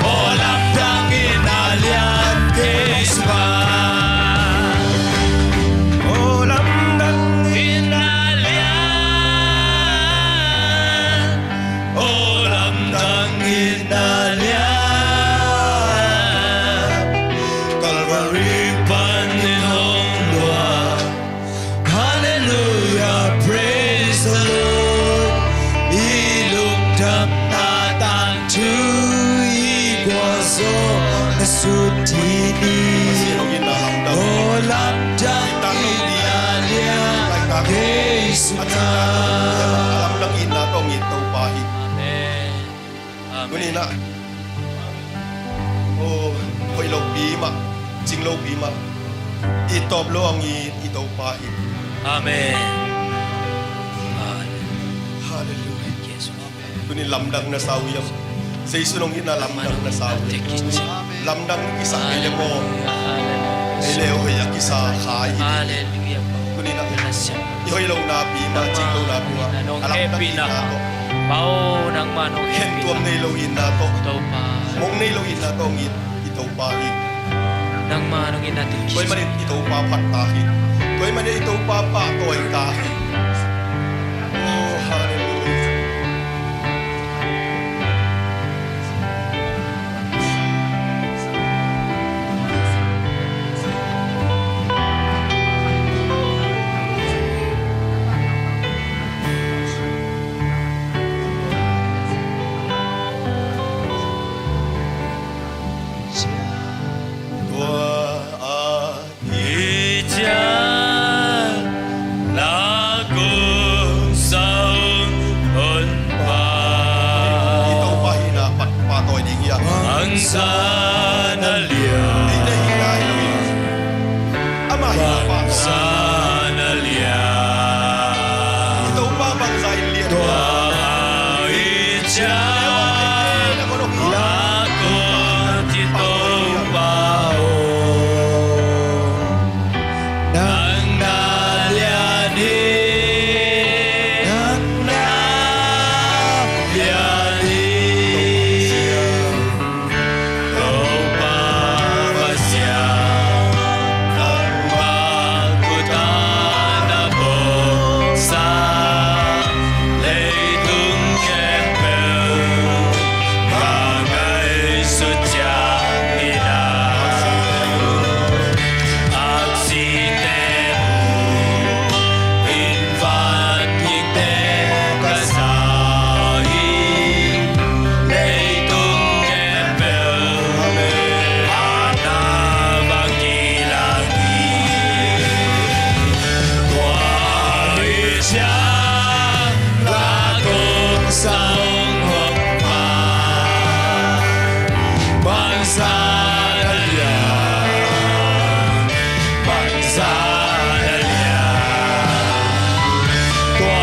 Aw lamdang in na lian, praise God. Aw lamdang in na lian, aw lamdang in na lian, Calvary pan in hong luang. Hallelujah, praise the Lord. I lungdamna tangthu, i gualzawhna sut ding hi. Aw lamdang in na lian, praise God. Lamdang in na tawh ngit Topa hi. Amen. Amen. Tuni in ah, aw, hoih lopi mah, cing lopi mah, i tawp lo hong it i Topa hi. Amen. Amen. Hallelujah. Yes, Lord. Tuni lamdang na sa uh hiam? Jesu in hong itna lamdang na sa uh hiam? Lamdang i sa kei leh maw? Hallelujah. Ei leh hoih a kisa kha hi. Hallelujah. Tuni in ah, i hoih lo napi mah, cing lo napi mah, a lamdang itna tawh, khentuam nei lo itna tawh, mong nei lo itna tawh ngit i Topa hi. Tua ahih manin i Topa phat ta hi. Tua ahih manin i Topa pahtawi ta hi. Oh, hallelujah. Tua ahih ciang na kung sawng Honpa, i Topa hihna pahtawi ding hi a, bangzah na lian. Ama hihna pahtawi. Bangzah na lian. I Topa bangzah in lian. Tua ahih ciang na kung, i Topa aw, nang na lian hi, nang na lian hi. Topa Pasian, nangmah khut a na bawlsa leitung khempeuh ka ngaihsut ciang hi na. Aksite bup in vangikte ka sa hi. Leitung khempeuh a na vangik lang hi. Tua ahih ciang na kung sawng Honpa, bangzah na lian, bangzah na lian. Tua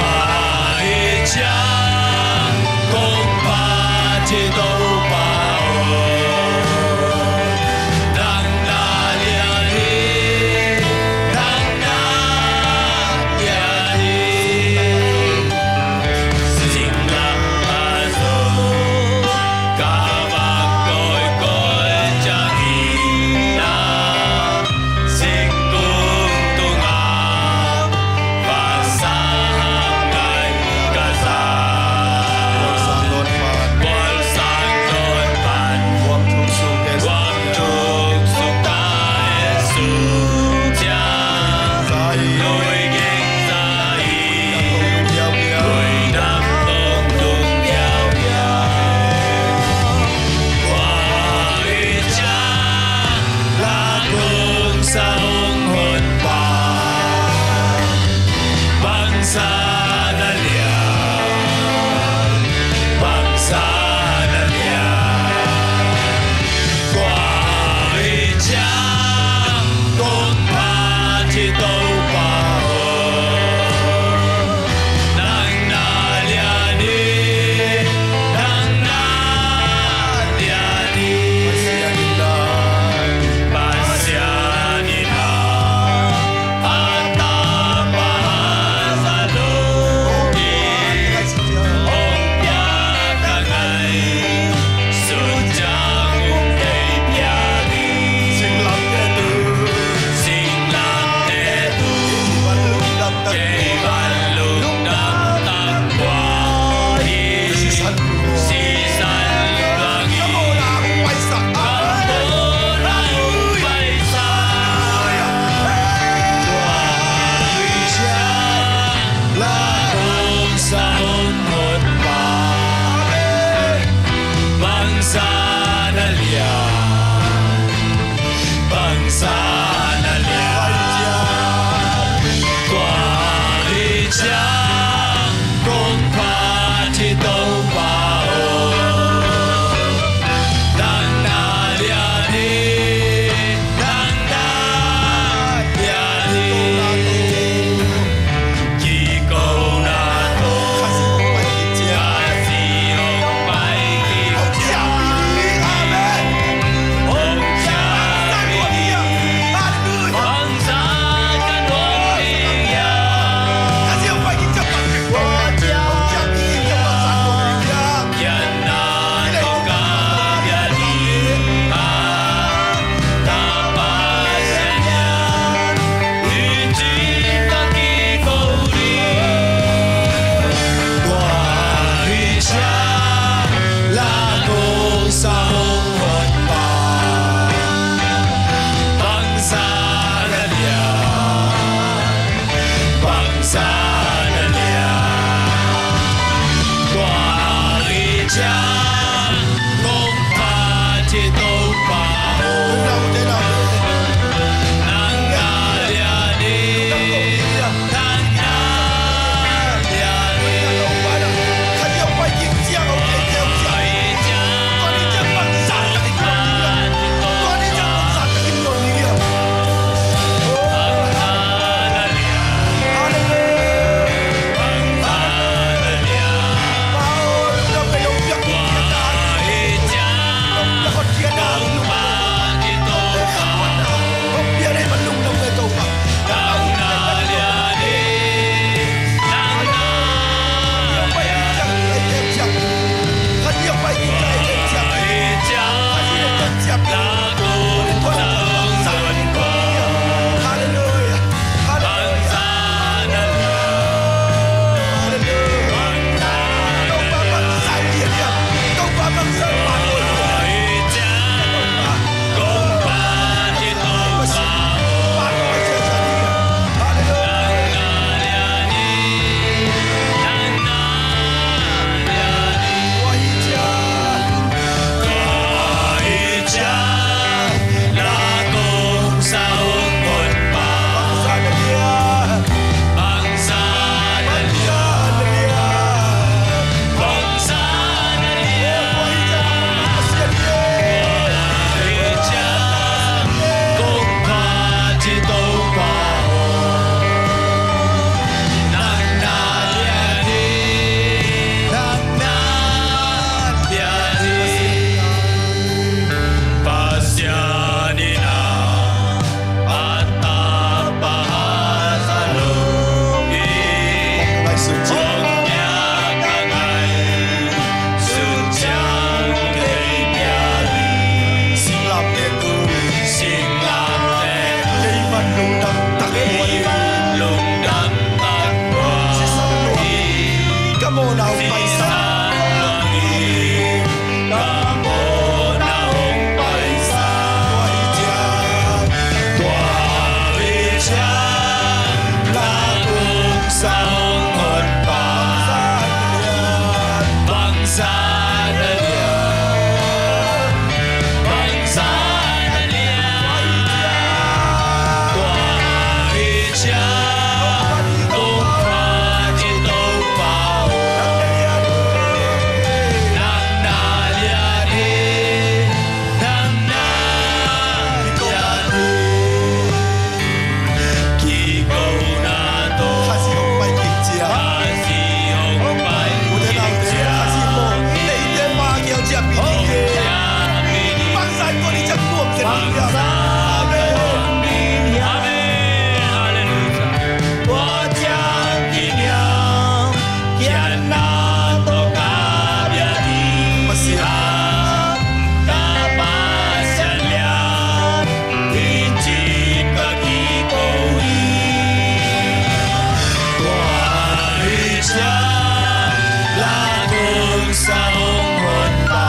Ciang la kong sa hong hon pa,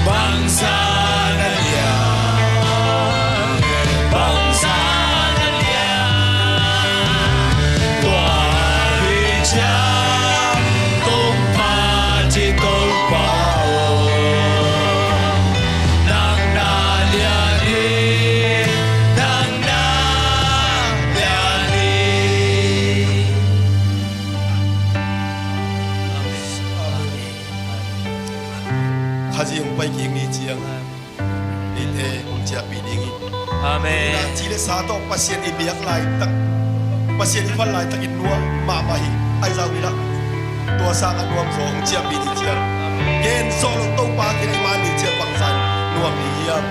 bangsa na lian, bangsa na lian. Tua hi ciang kong phat hi Topa aw, nang na lian hi, nang na lian hi. Khazih hong pai kik ni ciang eite hong ciahpih ding hi. Amen. Ci le sa tawh Pasian i biak laitak, Pasian i phat laitakin nuam mahmah hi. Ahi zah uh hi lah, tua sangin nuam zaw hong ciahpih ni ciang gen zawh loh Topa kiang i man ni ciang bangzah nuam ding hiam?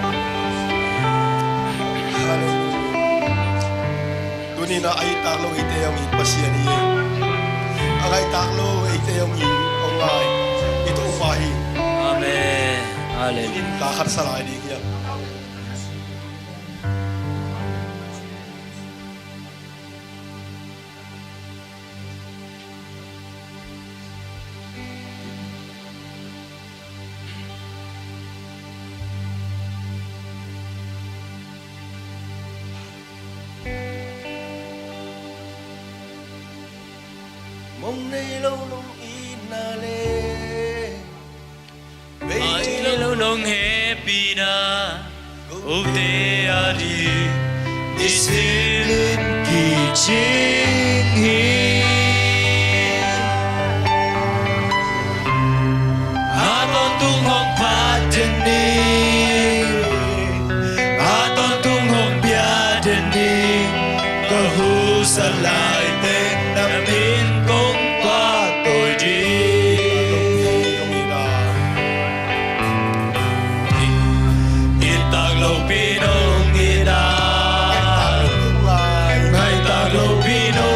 Halleluiah. Tuni-in a, a hitak lo eite hong it Pasian hi. A ngaitak lo eite hong it, hong ngai i Topa hi. Amen. Halleluiah. Tuni-in ka khat sa lai ding hiam? Mong nei lo nong itna le vei lo nong hehpihna, kote ading nisim in kicing hi. A tawntung hong phat den ni, a tawntung hong pia den ni, ka husa lai teng na min kong pahtawi ding. I tak lopi nong it a, ngai tak lopi nong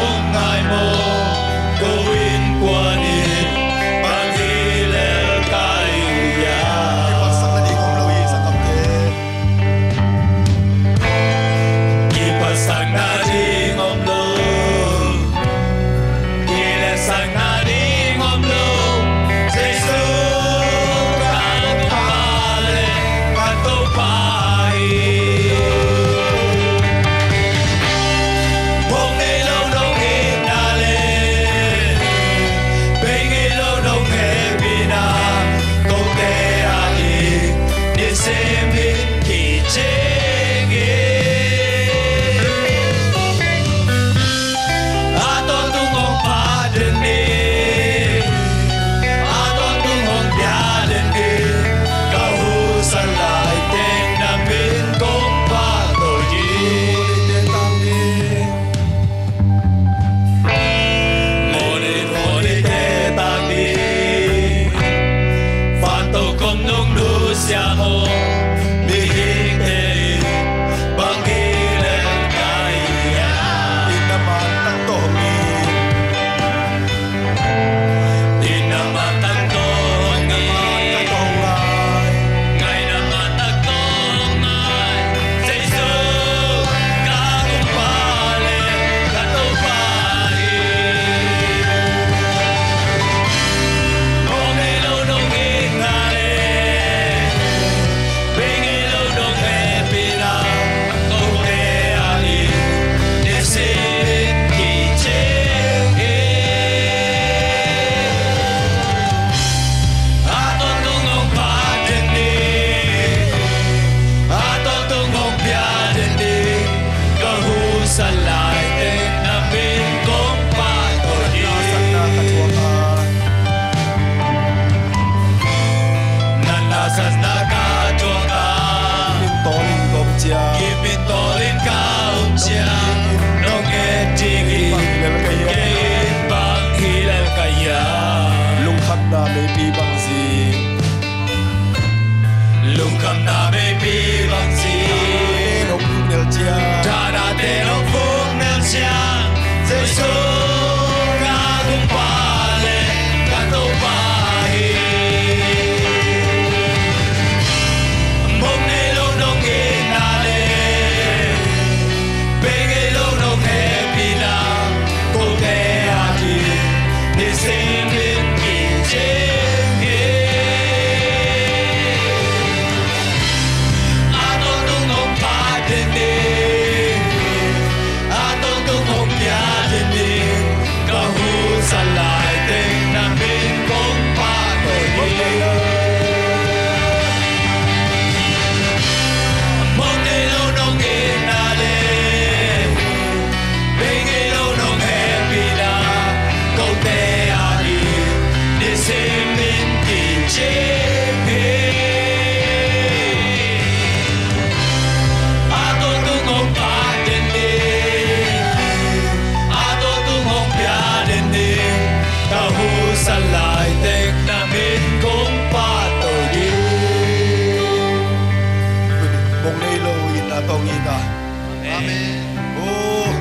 Aw,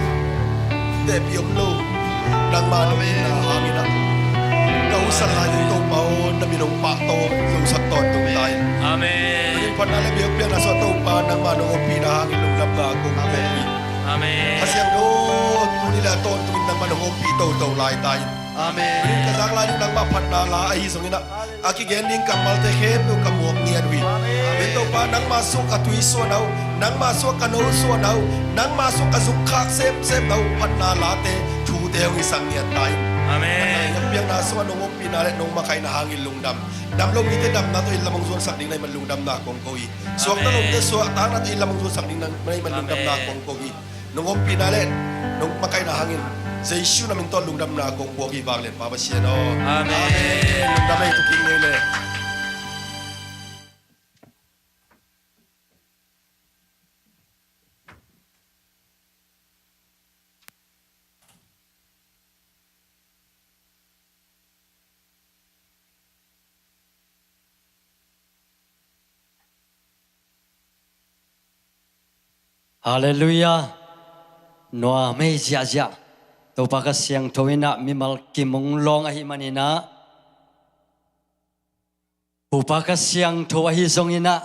tepih om lo. Nangmah nong itna hangin ah ka husan lai ding Topa aw, na min hong pahtawi zosak tawntung ta in. Amen. Nang phatna le biakpiakna suah Topa, nangmah nong ompihna hangin lungdamna kong ko hi. Amen. A siangtho, tuni le a tawntungin nangmah nong ompih toto lai ta in. Amen. Ka zak lai ding nangmah phatna la ahi zongin ah, a kigen ding kammalte khempeuh ka muak ngiat uh hi. Amen. Topa, nangmah sung ka tui suahna uh, nangmah sung ka no suahna uh, nangmah sung ka zukkhak semsemna uh, phatna late, thute hong hisak ngiat ta in. Amen. Phatna biakpiakna sungah nong ompihna le nong makaihna hangin lungdam. Dam lo mite damna tawh inn lam hong zuansak ding na hih man lungdamna kong ko hi. Suakta lo mite suahtakna tawh inn lam hong zuansak ding na hih man lungdamna kong ko hi. Nong ompihna le nong makaihna hangin Jesu na min tawh lungdamna kong buak hi, vanglian Pa Pasian aw. Amen. Amen. Lungdam ei, tu kik ngei le. Halleluiah. Nuam ei ziahziah. Topa Kha Siangtho in ah mimal kim hong lawng ahih manin ah, Pupa Kha Siangtho ahi zongin ah,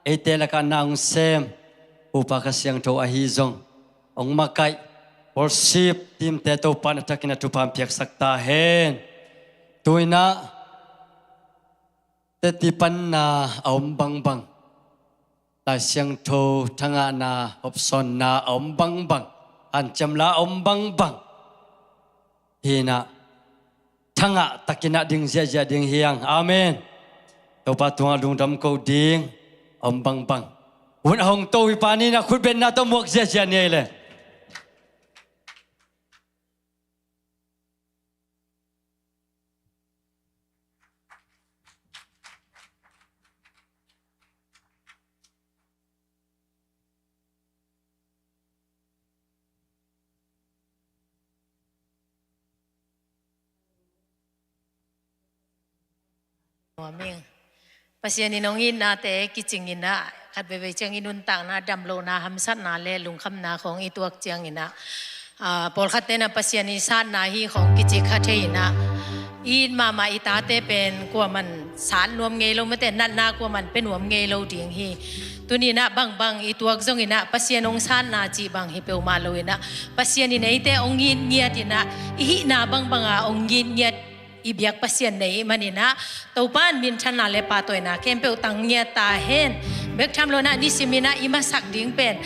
eite lakah na hong sem Pupa Kha Siangtho ahi zong, hong makaih worship teamte Topa in a thakin a thupha hong piaksak ta hen. Tu-in ah, teci panna a om bangbang, Lai Siangtho thangahna, hopsawnna a om bangbang, hanciam la a om bangbang, hi-in ah, thangah takin ah ding ziahziah ding hi hang. Amen. Topa tungah lungdam ko ding a om bangbang, hun a hong to hi pa ni-in ah khutbetna tawh muak ziahziah ni ei le. Nuam ing. Pasian in hong itnate kicing in ah, khat veivei ciang i nuntakna, damlohna, hamsatna le lungkhamna khawng i tuak ciangin ah, aa, pawlkhatte in ah Pasian i satna hi khawng kici kha thei in ah, i it mahmah i tate pen kuaman sat nuam ngei lo, mate natna kuaman pia nuam ngei lo ding hi. Tuni-in ah bangbang i tuak zongin ah Pasian hong satna cih bang hi peuhmah lo-in ah, Pasian in eite hong it ngiat in ah, i hihna bangbang ah hong it ngiat i biak Pasian na hih manin ah, Topa in minthanna le pahtawina khempeuh tang ngiat ta hen. Bek tham lo-in ah, nisim in ah i masak ding pen,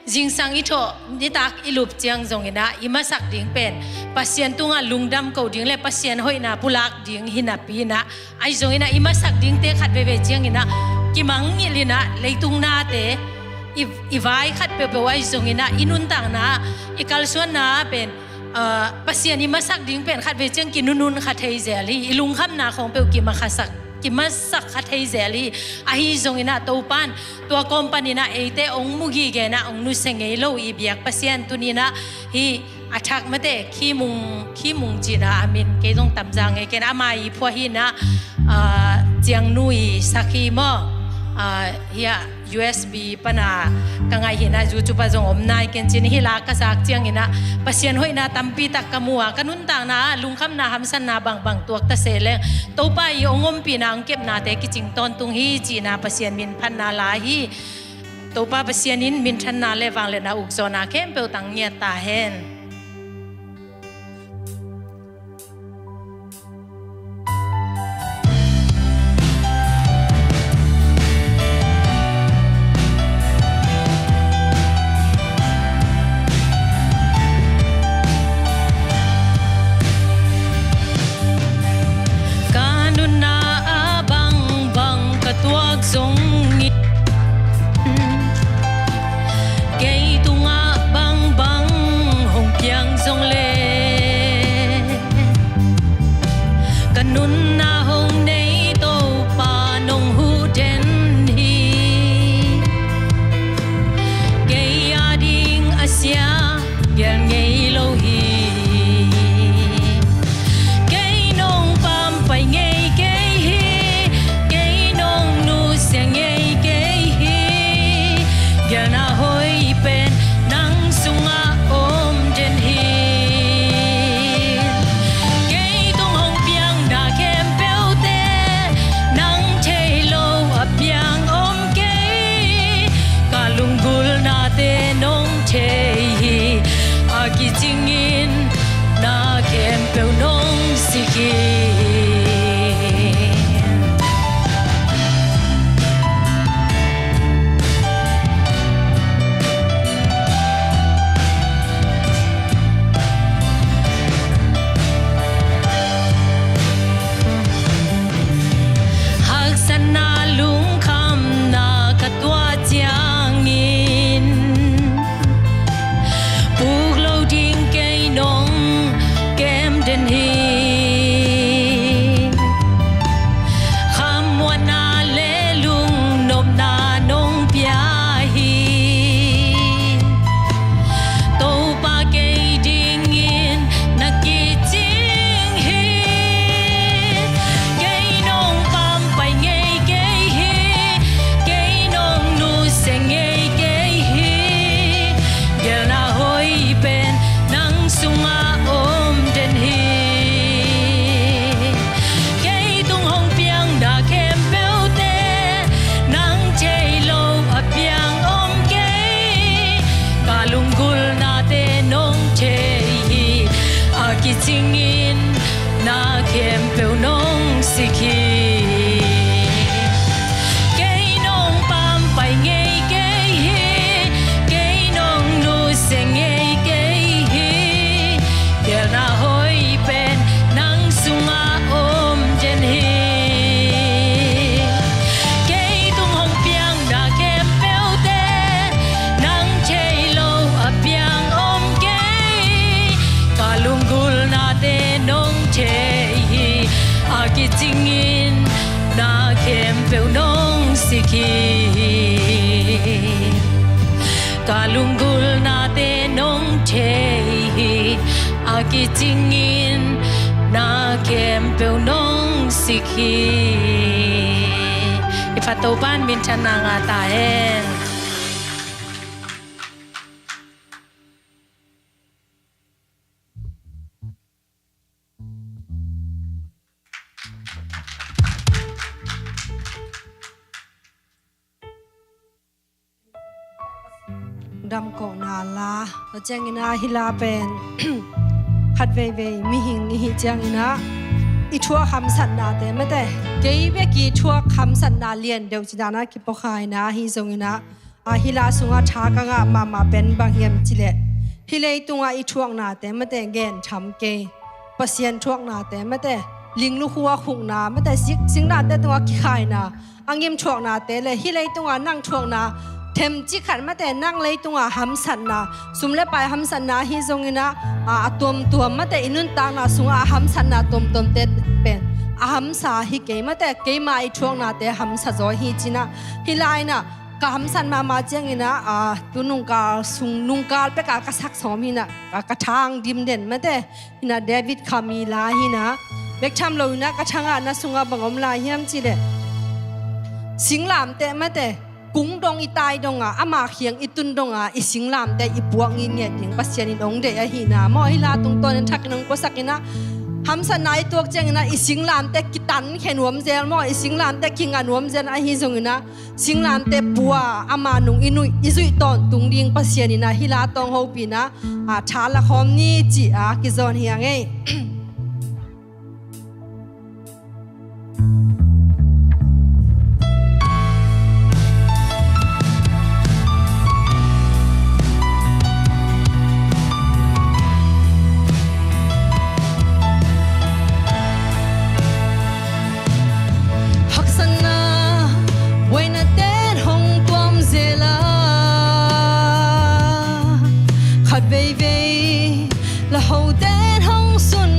zingsang i thawh, nitak i lup ciang zongin ah, i masak ding pen Pasian tungah lungdam ko ding le Pasian hoihna pulak ding hi napi-in ah, ahi zongin ah i masak dingte khat veivei ciangin ah kimangngilh in ah, leitung nate, i, i vai khat peuhpeuh ahi zongin ah, i nuntakna, i kalsuanna pen, aa, Pasian i masak ding pen khat vei ciang kinunun kha thei zel hi. I lungkhamna khawng peuh kimakhasak, kimasak kha thei zel hi. Ahi zongin ah Topa in tua kawm panin ah eite hong mu gige in ah, hong nusia ngei lo i biak Pasian, tuni-in ah hih a thak, mate, Khi Mung, Khi Mung ci-in ah a min, kei zong tam za ngei kei in, ama i phuah hi-in ah, aa, Ciangnu i sakhi maw, aa, hiah U S B pana ka ngaih hi-in ah, YouTube ah zong om nai ken ci-in, hih la ka zak ciangin ah Pasian hoihna tampi tak ka mu a, ka nuntakna ah lungkhamna hamsatna bangbang tuak ta se leng, Topa i hong ompihna, hong kepnate kicing tawntung hi, ci-in ah Pasian min phatna la hi. Topa Pasian in minthanna le vangliatna ukzawhna khempeuh tang ngiat ta hen. Ka nunna ah bangbang ka tuak zongin, kei tungah bangbang hong khempeuh nong sik hi. Kei nong pampai ngei kei hi. Kei nong nusia ngei kei hi. Gelna hoih pen nang sungah om den hi. Kei tung hong piang na khempeuhte nang thei lo a piang om kei. Ka lunggulnate nong thei hi. A kicingin na khempeuh nong sik hi. Ka lunggulnate nong thei hi. A kicingin na khempeuh nong sik hi. I phat Topa'n minthanna ngah ta hen. Damkohna la. Tua ciangin ah hih la pen khat veivei mihing i hih ciangin ah i thuak hamsatnate mate, kei bek i thuak hamsatna lian deuh ci dan ah kipawkha in ah, ahi zongin ah, a hih la sungah tha ka ngah mahmah pen bang hiam cih leh, hih leitungah i thuaknate mate gen tham kei. Pasian thuaknate mate, ling lukhu a khukna mate, sik singlamteh tungah kikhaina, a ngim thuaknate le hih leitungah nang thuakna themcik khat mate, nang leitungah hamsatna, sum le pai hamsatna ahi zongin ah, a, a tuamtuam mate, i nuntakna sungah a hamsatna tuamtuamte pen a hamsa hi kei mate, keima i thuaknate hamsa zaw hi ci-in ah, hih lai-in ah ka hamsat mahmah ciangin ah, a, tu nungkal sung nungkal pek a ka sak sawm hi-in ah, a, ka thang dim den mate, hi-in ah David Khami la hi-in ah, bek tham lo-in ah ka thangahna sungah bang om lai hiam cih leh, singlamteh mate, kung dong i tai dong a, ama kiang i tun dong a, i singlamteh i puak ngitnget ding Pasian in hong deih ahihna maw, hih la tungtawnin thakin hong puasak in ah, hamsatna i tuak ciangin ah i singlamteh kitan khe nuam zel maw, i singlamteh kinga nuam zel ahi zongin ah, singlamteh pua ama nung i nuih, i zuih tawntung ding Pasian in ah hih la tawh hong hopih in ah, a, tha la khawm ni ci-a kizawn hi ing ei. Haksatna buaina ten hong tuam zel a, khat veivei la ho ten hong sun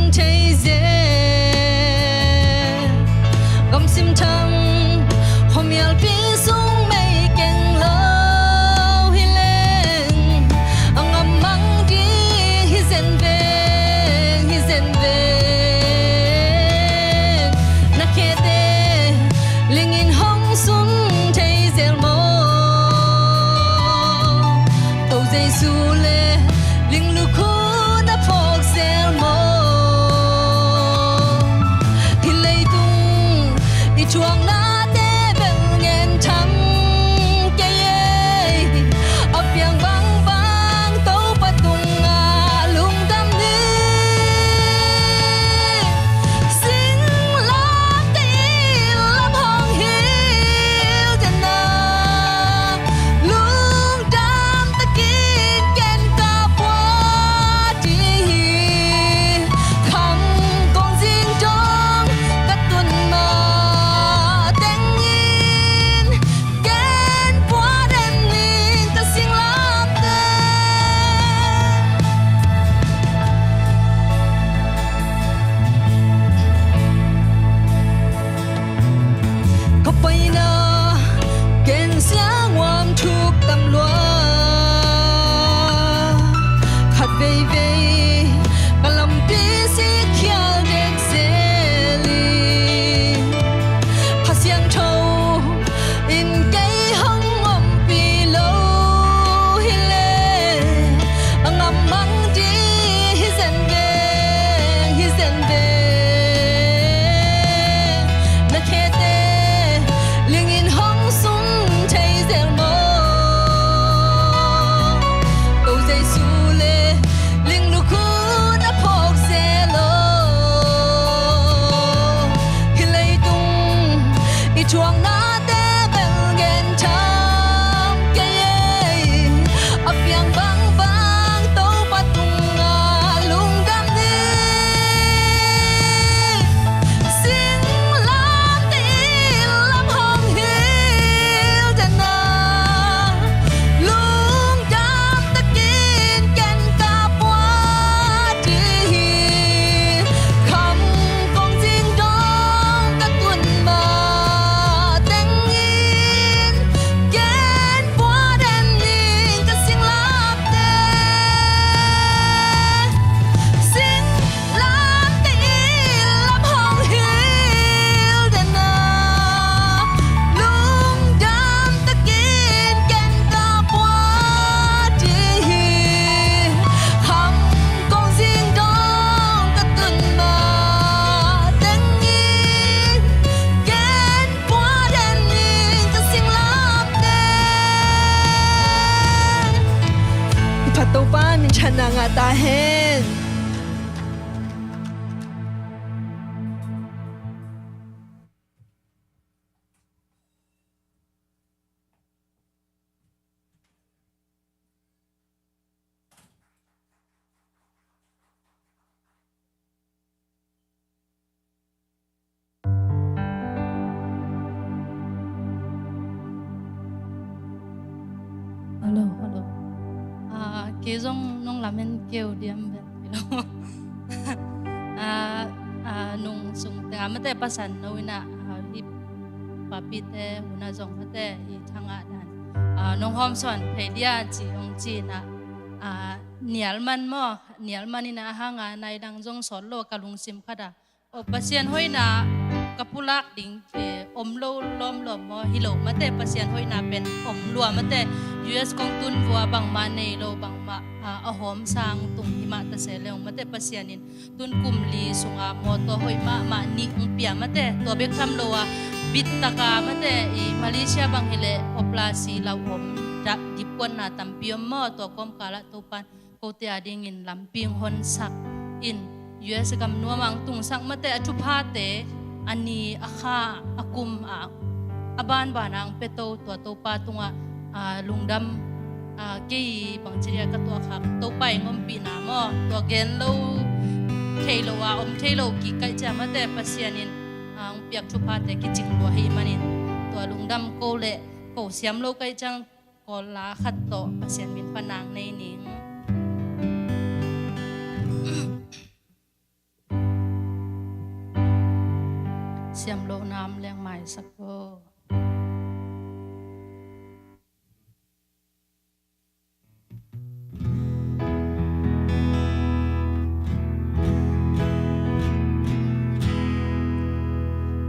Kei zong nong lamen keu diam ven. Ah, ah, nung sung tengah mate Pasian no inah, ah, hih papite hunah zong mate i thangah dan, ah, nong hawmsawn phei dia ci hong ci inah, ah, nial man maw, nial man inah a hanga nai dang zong sawt lo ka lungsim khatah. O Pasian hoihna ka pulak ding, eh, om lo lawmlawm maw, hi lo mate Pasian hoihna pen om lua mate. U S kong tun vua bangmah nei lo bangmah, ah, a hawm sang tung hi mah ta se leng mate Pasian in tun kum li sunga mawtaw hoih mahmah nih hong pia mate. Tua bek tham lo a bittaka mate i Malaysia bang hileh operasi lau om, dipkuanna tampi om maw, tua kawmkalah Topan kote a dingin lampi hong honsak in U S gam nuam ang tungsak mate a thuphate a ni a kha a kum a a banban ang peto tua Topa tungah, ah, lungdam, ah, kei bangci dia ka tuah khak Topa i ngompihna maw, tua gen lo thei lo a om thei lo kikaih cia mate Pasian in, ah, hong piak thuphate kicing lua hi manin tua lungdam ko le ko siam lo kaih ciang Kawl la khat tawh Pasian min panang nei ning. Siam lo nam leng maisak ko.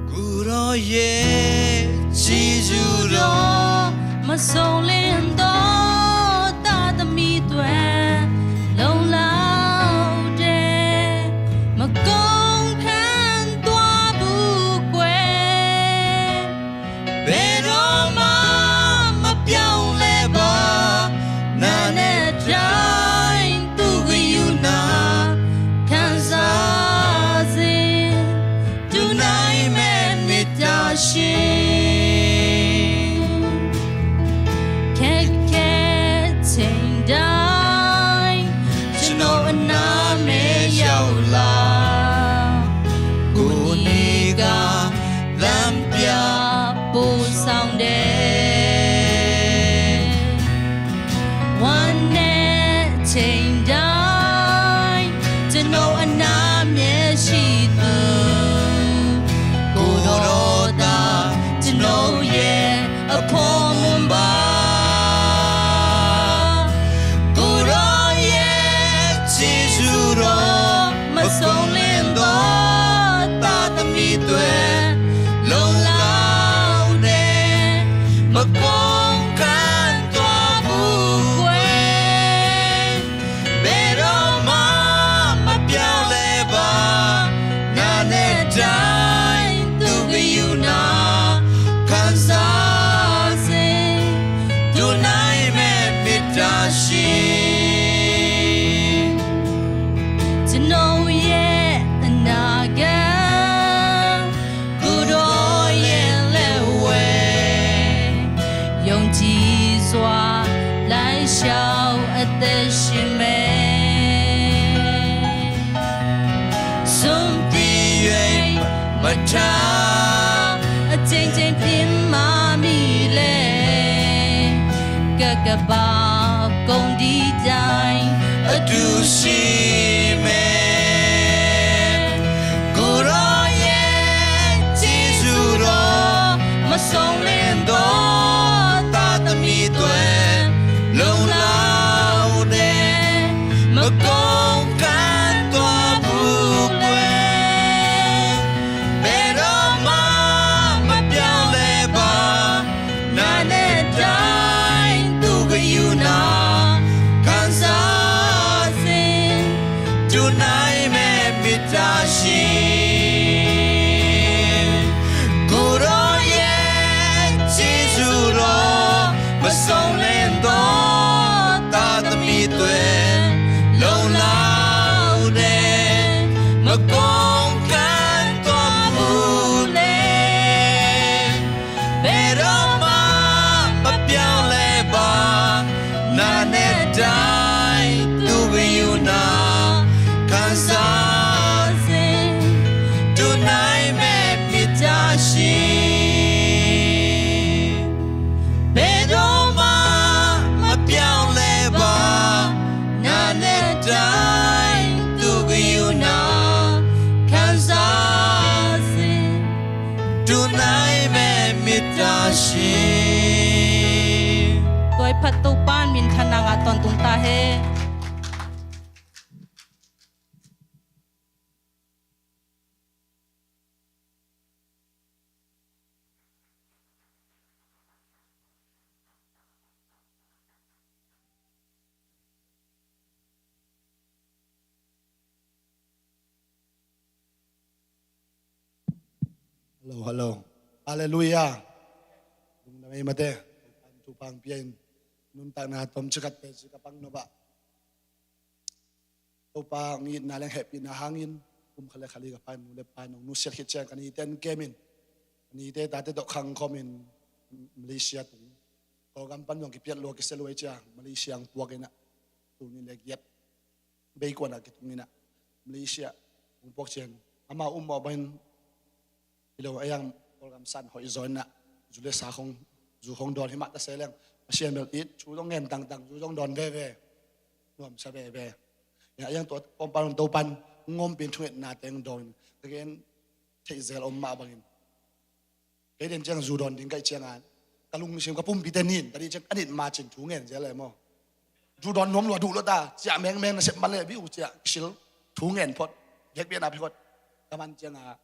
Kuroye Jesu ro masong lento ta tami tue long lau de makong kan tua bu kue. Pero ma mapiau leba na ne jain tu gayuna kan sa zin. Tunai me mit ya shi kek kek ting dai. Chano na me yau la kuni ka lam pia pu sang de. Wan ne ting dai. Chano a nam ye shi tu. Kuro ta chano ye a pho mumba. Kuro ye Jesu ro masong lento ta tami tue long lau ne makong kan tua bu kue. Pero ma mapiau leba na ne jain tu gayuna kan sa zin. Tunai me mit ya shi. Chano ye na ga. Kuroye lewe yong ti zua lai shau a te shi me. Sum ti yue ma cha a ting ting pin ma mi le. Ka ka ba kong di dai a du shi me. Kuro ye Jesu ro masong lento ta tami tue long lau de makong kan tua bu kue. Pero ma mapiau leba na ne jain tu gayuna kan sa zin. Tunai me mit ya shi. Kuro ye Jesu ro masong lento ta tami tue long lau de makong kan tua bu le. Pero ma mapiau leba na ne jain tu gayuna kan sa zin. Tunai me mit ya shi. Pero ma mapiau leba Tua i phat Topa minthanna ngah tawntung ta hen. Hallo, hallo. Halleluiah. Lungdam ei mate. Topa in thupha hong pia in, nuntakna tomcik khat teci ka pang nop ah, Topa hong itna leh hehpihna hangin kum khat leh khat li ka pha in, nu leh pa in hong nusiat khit ciang ka nite in kem in, ka nite tate tawh khang khawm in Malaysia tung. Kawlgam pan zong kipiat lua, kisia lua ei ci a, Malaysia hong puak in ah, tul nih leh giat bei kuan ah kitung in ah, Malaysia hong puak ciang, amau um mawh bangin hi lo, a iang Kawlgam san hoih zaw in ah, zu leh sa khong, zu khong dawn hi mah ta se leng, Pasian bel it, thu zong ngen tangtang, zu zong dawn veve, nuamsa veve. A iang tua kawmpan Topa in hong ompih in thungetnate hong dawn in, ka gen theih zel om mah bangin, kei den ciang zu dawn ding ka hih ciang a, ka lungsim ka pumpite nin, ka dih ciang a nit ma cin thu ngen zel e maw. Zu dawn nuam lua, duh lua ta, ciah mengmeng, nasep man leh bih uh ciah kisil, thu ngen phot, biakpiakna pia phot. Ka man ciang a,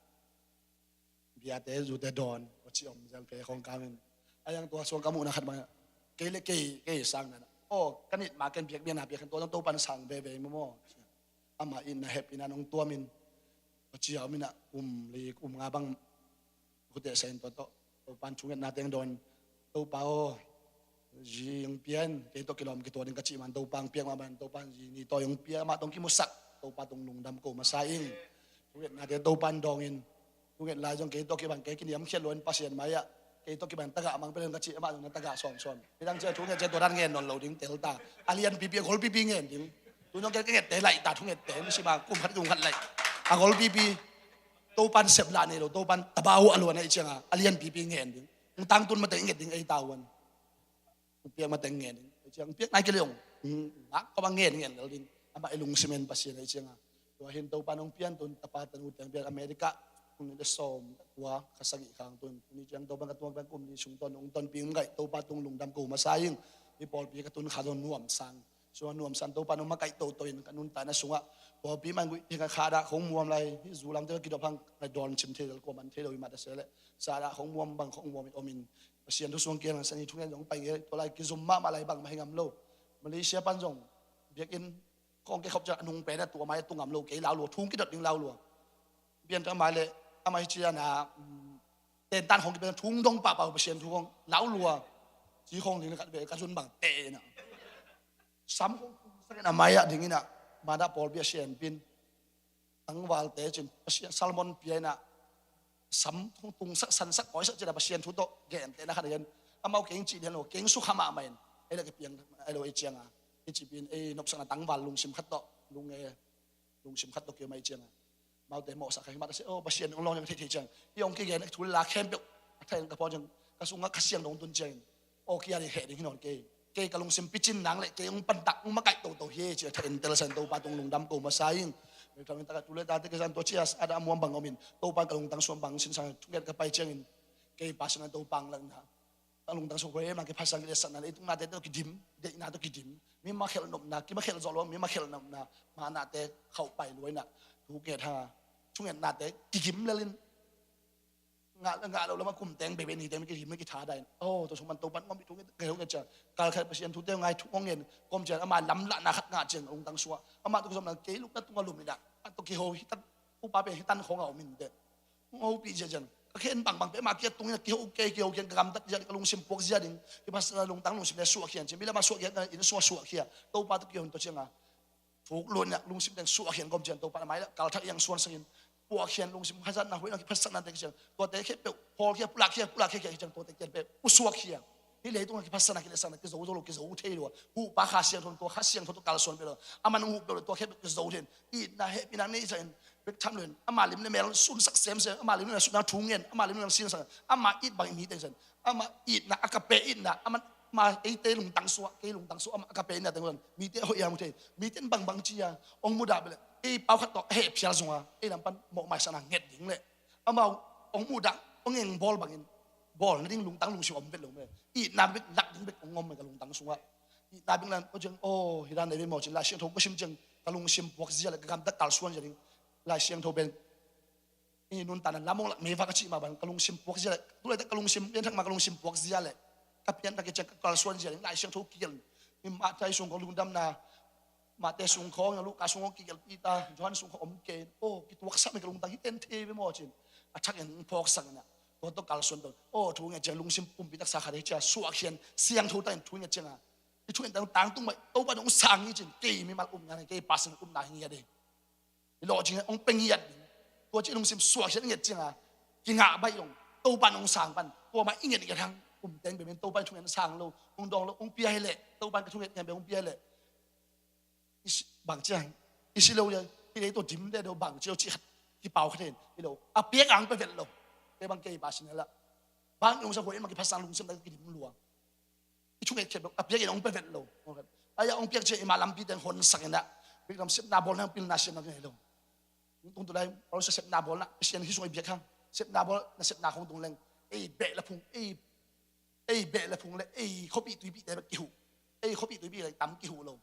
biate zute dawn, kua ci om zel kei khong kam in. A iang tua suang ka muhna khat bang, kei leh kei, kei sang na na, aw, ka nit ma ken biakpiakna pia khen, tua zong Topa in sang veve maw maw. Amah itna hehpihna in hong tuam in, kua ci a om in ah, kum li kum nga bang khuteh sa in tua tawh Topa in thungetnate hong dawn. Topa aw, zi hong pia in, kei tawh kilawm kituak ding ka cih man, Topa hong piak mah man, Topa in zi ni tawi hong pia, amah tawh hong kimusak, Topa tung lungdam ko masa ing. Thungetnate Topa in dawng in, thunget lai zong kei tawh kibang, kei kiniamkhiat lua in Pasian mai ah, kei tawh kibang tagah mang pen ka cih, amah zong na tagah sawmsawm. Midang ciah thunget ciah tua dan ngen nawn lo ding tel ta. A lianpipi, a golpipi ngen ding. Tu zong kei ka ngette laih ta, thungette, mi si ma kum khat kum khat laih. A golpipi. Topa in sep lah nei lo, Topa in tabau a luan ahih ciang a, a lianpipi ngen ding. Hong tangtun mate i nget ding ei ta uan. Hong piak mate ngen ding. Ahih ciang hong piak nai kei leh hong, hong ngak kawm a ngen ngen lel ding. Amah i lungsim en Pasian ahih ciang a. Tua hi in Topa in hong pian tun, tapa tanu teng pian America, kum nih leh sawm, tua ka sagih khang tun. Tuni ciang Topa in ka tuak bang kum li sung ton, hong tonpih hong gaih, Topa tung lungdam ko masa ing. Hih pawlpi ka tun kha zong nuam sang. Sungah nuam sang, Topa in hong makaih toto in ka nuntakna sungah. Pawlpi man guih hi ka khadah khong muam lai, hih zu lamte ka kidop hang ka dawn cin thei lel, kua man thei lo hi mah ta se leh. Sadah khong muam bang khong muam in om in. Pasian thu suang kiang san i thungen zong pai ngei, tua lai kizum mahmah lai bangmah hi ngam lo. Malaysia pan zong biakinn khong kei khop ciang a nung pen a tua mai a tung ngam lo, kei lau lua, thung kidot ding lau lua. Pian ka mai leh, amah hi ciang a, um, tentan khong kipian thung dong pahpah, Pasian thu khong lau lua. Ci khong ding leh khat ve, ka zun bang teh in a. Sam khong tung sak in a mai ah ding in a, madah pawlpi a sianpin. Tangvalte cin, Pasian sermon pia in a, sam khong tung sak, san sak, kawi sak cin a Pasian thu tawh gentehna khat a gen. Amau keng cih lian lo, keng sukha mahmah in. Ei leh kipiang, ei lo ei ciang a. Ei cipin, ei nopsakna tangval lungsim khat tawh, lung e, lungsim khat tawh kiom ei ciang a. Amaute mawhsak kha hi mah ta se, aw, Pasian hong lawng ciang theih theih ciang. I hong kigen a thu leh la khempeuh a thei in ka pawng ciang, ka sungah Kha Siangtho hong tun ciangin, aw, kia ding heh ding hi nawn kei. Kei ka lungsim picin nang leh kei hong pantak, hong makaih toto hi, ci a thei in tel san, Topa tung lungdam ko masa ing. Mei tham in taka tu leh tate kei san tua ci a, a dah a muam bang om in, Topa in ka lungtang sung bang sin sang thunget ka pai ciangin, kei Pasian a Topa hong lakna. Ka lungtang sung khuai em a kiphatsang kiletsakna, leitung nate tawh kidim, deihna tawh kidim. Mi makhelh nopna, kimakhelh zawh lo, mi makhelh nopna, manate khauh pai lua in a, thunget ha, thungetnate kigim lel in. Ngah, ngah lo lam a kum teng, beibei ni teng, mi kigim, mi kithadah in. Oh, tua sung man Topa in ngawm i thunget, kei thunget ciang. Kal khat Pasian thute ngai thu ngawng ngen, kawm ciang, ama lamlahna khat ngah ciang, lungtang sung a. Ama tawh kizopna, kei lupna tungah lum in a. A tawh kiho, hi tan, upa pen hi tan khong a om in teh. Hong hopih zia ciang. Ka khen bangbang peuhmah kiat tung in a kiho kei, kiho kiang ka gamtat zia ding, ka lungsim puak zia ding. Kiphatsakna lungtang lungsim le suahkhia in ci. Mi lam a suahkhia, ka inn sungah suahkhia. Topa tawh kiho in tua ciang a. Thuk luan in a lungsim teng suahkhia in kawm ciang Topa na mai la. Kalthak iang suan sangin. Puahkhia in lungsim hazatna huih na kiphatsakna teng ciang. Tuate khempeuh. Hawlkhia, pulakkhia, pulakkhia, khia ciang tuate kiat peuh. Pusuakkhia. Hih leitung a kiphatsakna, kiletsakna, kizo zo lo, kizo thei lo. Huhpa Kha Siangtho, tua Kha Siangtho tawh kalsuan peuh lo. Aman hong huh peuh lo, tua khempeuh kizo thei in. Itna hehpihna nei sa in. Bek tham lo in. Ama lim le mel sunsak semsem. Ama lim le mel sunna thu ngen. Ama lim le mel sinsak. Ama it bang in mi teng sa in. Ama itna, agape itna. Ama, ama eite lungtang suah, kei lungtang suah. Ama agape itna teng sa in. Mite hoih a mu thei. Mite in bangbang ci a. Hong mudah bel. Ei pau khat tawh heh phial zong a. Ei lam pan mawh maisakna nget ding leh. Amau hong mudah, hong eng bawl bangin. Bawl nading lungtang lungsim om vet lo meh. Itna bek lak ding bek ong om meh ka lungtang sungah. Itna bek lan, aw ciang, aw, hi dan nei ve maw ci, Lai Siangtho ka sim ciang ka lungsim puak zia leh, ka gamtat kalsuan zia ding. Lai Siangtho pen i nuntakna lam ong lak mei va ka cih mah bang, ka lungsim puak zia leh, tu laitak ka lungsim pianthak mah, ka lungsim puak zia leh, ka pianthak i ciang ka kalsuan zia ding, Lai Siangtho kigelh. I Matthai sung khawng lungdamna, Matthai sung khawng, Luka sung khawng kigelh, Peter, Johan sung khawng om kei. Aw, kituaksap mei ka lungtang, hih ten thei ve maw cin. A thak in phawksak in ah, tua tawh kalsuan tawh. Aw, thu nget ciang lungsim pumpi taksa khat hi cia, suahkhian, siangtho takin thu nget ciang a, i thu nget tang tangtung mah, Topa in ong sang hi cin, kei mimal upna hi, kei pasal upna hi ngiat hi. I lawhcing ong pia ngiat ding. Tua ci lungsim suahkhiat ngiat ciang a, kingah baih dong, Topa in ong sang pan. Tua mah i ngiat ngiat hang, um teng bek in Topa in thunget sang lo, ong dawng lo, ong pia hi leh, Topa in ka thunget ngiat bek ong pia hi leh. I si, bang ciang, i si lo ya, i lei tua dim de do bang cio ci khat, kipau khat hen, i lo. A piak ang pe vet lo. Te bang kei pa sin la. Bang ong sa huai ma kipasang lungsim da kidim luang. I thunget khep lo, a piak in ong pe vet lo. Ai a ong piak ciang i ma lampi teng honsak in ah, bek lam sepna bawl nang pilna siam nang hi lo. Tung tu lai, Paul sa sepna bawl na, Pasian hi sung i biak hang. Sepna bawl na sepna khong tung leng. Ei beh la phung, ei, ei beh la phung le, ei khuapi tuipi te bek kihuh. Ei khuapi tuipi le tam kihuh lo.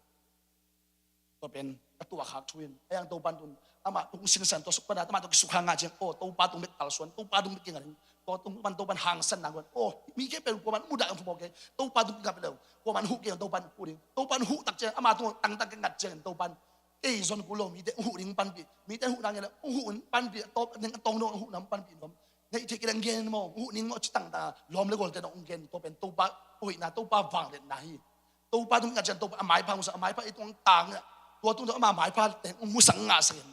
Tua pen ka tuak khak thu in. Ai ang Topan tun, amah tung sinsan tua suk pana, amah tua kisuk hang a ciang, aw, Topa tung bek kalsuan, Topa tung bek kinga ding. Tua tung pan Topan hangsan nang kuan. Aw, mi ke pen kuaman mudah ang phu mawk ke. Topa tung kinga pe lo. Kuaman huh ke Topan huh ding. Topan huh tak ciang, amah tung tangtang ke ngat ciang Topan. Ei zon kul lo, mite huh ding panpih. Mite huh nang nge le, huh panpih, tawp, neng a tawng dong huh nang panpih nuam. Neih theih kei leng gen maw, huh ning maw, ci tangtang a, lawm le gualte dong gen, tua pen Topa hoihna, Topa vangliatna hi. Topa tung ngat ciang Topa a maipha hong sa, a maipha ei tung tang a, tua tung tua ama maipha teng hong musak ngahsak in.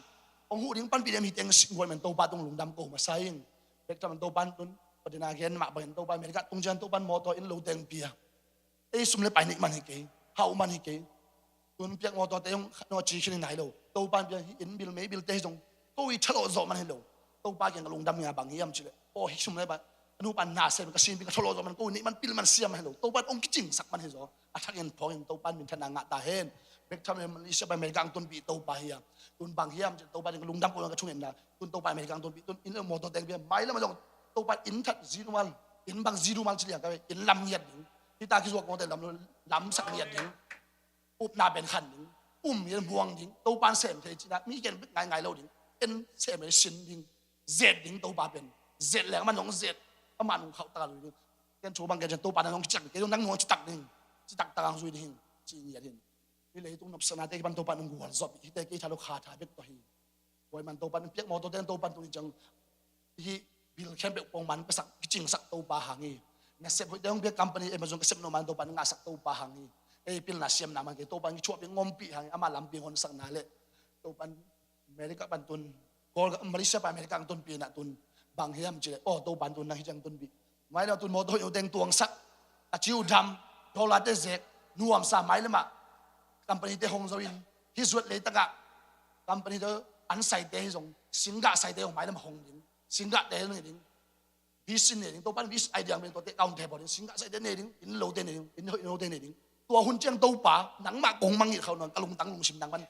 Hong huh ding panpih ding mite hong sik guai men Topa tung lungdam ko masa ing. Bek tham Topa tun, tua dena gen mah bangin Topa America tung ciang Topa mawtaw inn lo teng pia. Ei sum le pai neih man hi kei, hauh man hi kei. Tun piak mawtaw te hong khat nong a ci khin hi nai lo. Topa in piak hi inn bil mei bil te hi zong, ko i thalawh zawh man hi lo. Topa kiang ka lungdam ngia bang hiam cileh, aw, hi sum le pai, a nupa na sem ka sim pi ka thalawh zawh man, ko i neih man pil man siam man hi lo. Topa in hong kicingsak man hi zaw. A thak in phawk in Topa in minthanna ngah ta hen. Bek tham in Malaysia pai America ang tunpih Topa hi a. Tun bang hiam cileh Topa in ka lungdam ko ka thungetna. Tun Topa America ang tunpih, tun inn le mawtaw teng piak, mai lam a zong Topa in inn that zidumal, inn bang zidumal ci liang ka ve, inn lam ngiat ding. Hita kizuak mawtaw lam lo, lamsak ngiat ding. Upna pen khan ding, um in muang ding, Topan sem thei cina, mi ken bek ngaingai lo ding, en sem in sin ding, zet ding Topa pen, zet leng man nong zet, ama nong khauh taka lui ding, ken thu bang ken Topa na nong citak, ken nang nong citak ding, citak taka zui ding, ci ngiat ding. Hi leitung nopsakna te kipan Topa nong gual zop, hite kei tha lo kha tha bek to hi. Tua hi man Topan piak mawtaw te Topan tung ciang, hih bil khempeuh pongman pesak kicingsak Topa hang hi. Nasep hoihte hong piak company Amazon ka sep nuam man Topan ngahsak Topa hang hi. Ei pilna siamna man kei Topan kithuahpih ngompih hang hi. Ama lampi hongsakna le Topan America pan tun, Malaysia pan America ang tunpih na tun, bang hiam cileh, aw, Topan tun nang hi ciang tunpih. Mai lam tun mawtaw hoih teng tuangsak, a ciu dam, dollar te zek, nuamsa mai lamah company te hong zo in, hi zuat leitakah company te an saite hi zong, singgah saite hong mai lamah hong ding, singgah te nei ding, vision nei ding, Topan vision idea ang ben tuate kaun te bawl ding, singgah saite nei ding, inn lote nei ding, inn hoih lote nei ding. Tua hun ciang Topa nangmah kong mangngilh khauh nang, ka lungtang lungsim nang pan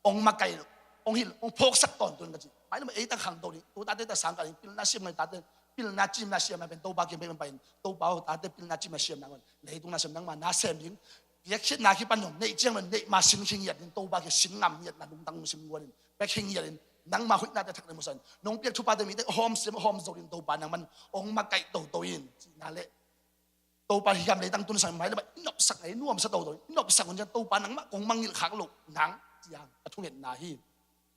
ong makaih, ong hilh, ong phawksak tawntung ka ci. Mai lamah ei ta khangto ding, tu tate ta sang ka ding, pilna siam ngai tate, pilna cimna siamna pen Topa kiang pen pai in, Topa aw, tate pilna cimna siamna ngon, leitung na sem nangma na sem ding. Piakkhiatna kipan nong neih ciang nong neih ma sin khingiat ding, Topa kiang sin ngam ngiatna lungtang lungsim guan in, pek khingiat in, nangma hoihnate thak le musan, nong piak thupate mite hawm sem hawm zo ding Topa nangman ong makaih toto in, cina le Topa hi kam leitang tun sang mai le ba i nopsak ngai nuamsa toto, i nopsak hun ciang Topa nangmah kong mangngilh khak loh nang, ciang ka thungetna hi.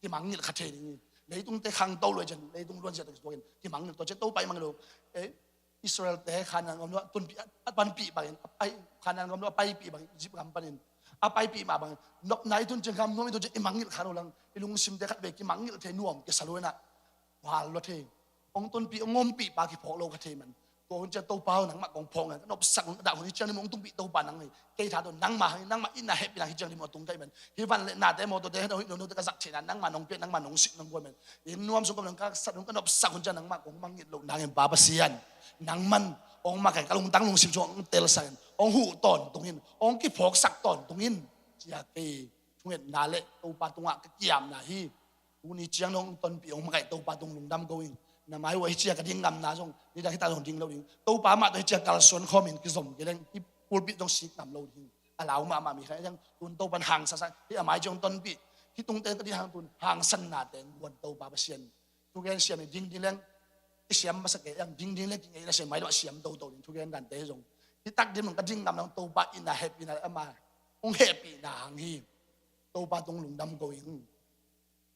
Kimangngilh kha thei ding hi. Leitungte khangto lo ciang, leitung luan zia tak tuakin kimangngilh to ciang Topa i mangngilh lo. Eh, Israel te Khanaan gam lo tunpih a, a panpih bangin, a pai, Khanaan gam lo a paipih bangin, Egypt gam panin a paipih mah bangin, nopna i tun ciang gam nuam i tun ciang i mangngilh kha lo lang, i lungsimte khat ve kimangngilh thei nuam kisa lo inah, hual lo thei. Ong tunpih, ong ompih pa kiphawk lo ka thei man. Tua hun ciang Topa aw nangmah kong phawk ngan, ka nopsak hun, ka dah hun hi ciang ni mong tungpih Topa nang hi. Kei tha to nangmah hang, nangmah itna hehpihna hi ciang ni mong tung kei man. Hi van le nate mawtaw te heh no hi no no te ka zak thei na, nangmah nong piak, nangmah nong sik nong guan man. Inn nuam sung ka nang ka sat hun, ka nopsak hun ciang nangmah kong mangngilh loh nangin Pa Pasian, nangman ong makaih, ka lungtang lungsim sung ong telsak in, ong huh tawntung in, ong kiphawksak tawntung in, ci-a kei thungetna le Topa tungah ka kiamna hi. Tuni ciang nong tonpih ong makaih Topa tung lungdam ko ing. Na mai uh ah hih ciang ka ding ngamna zong nidang hih tak zong ding lo ding. Topa mah tawh hih ciang kalsuan khawmin kizom kei leng hih pulpit zong sik ngam lo ding. A lau mahmah mi khat hi ciang tun Topa'n hangsansa hih a mai zong tonpih. Hih tungte ka ding hang tun hangsannate guan Topa Pasian. Thugen siam hi ding ding leng i siam masa kei ang ding ding leng kingeina siam mai lo a siam toto ding thugen dante hi zong. Hih tak ding zong ka ding ngamna zong Topa itna hehpihna le ama hong hehpihna hang hi. Topa tung lungdam ko ing.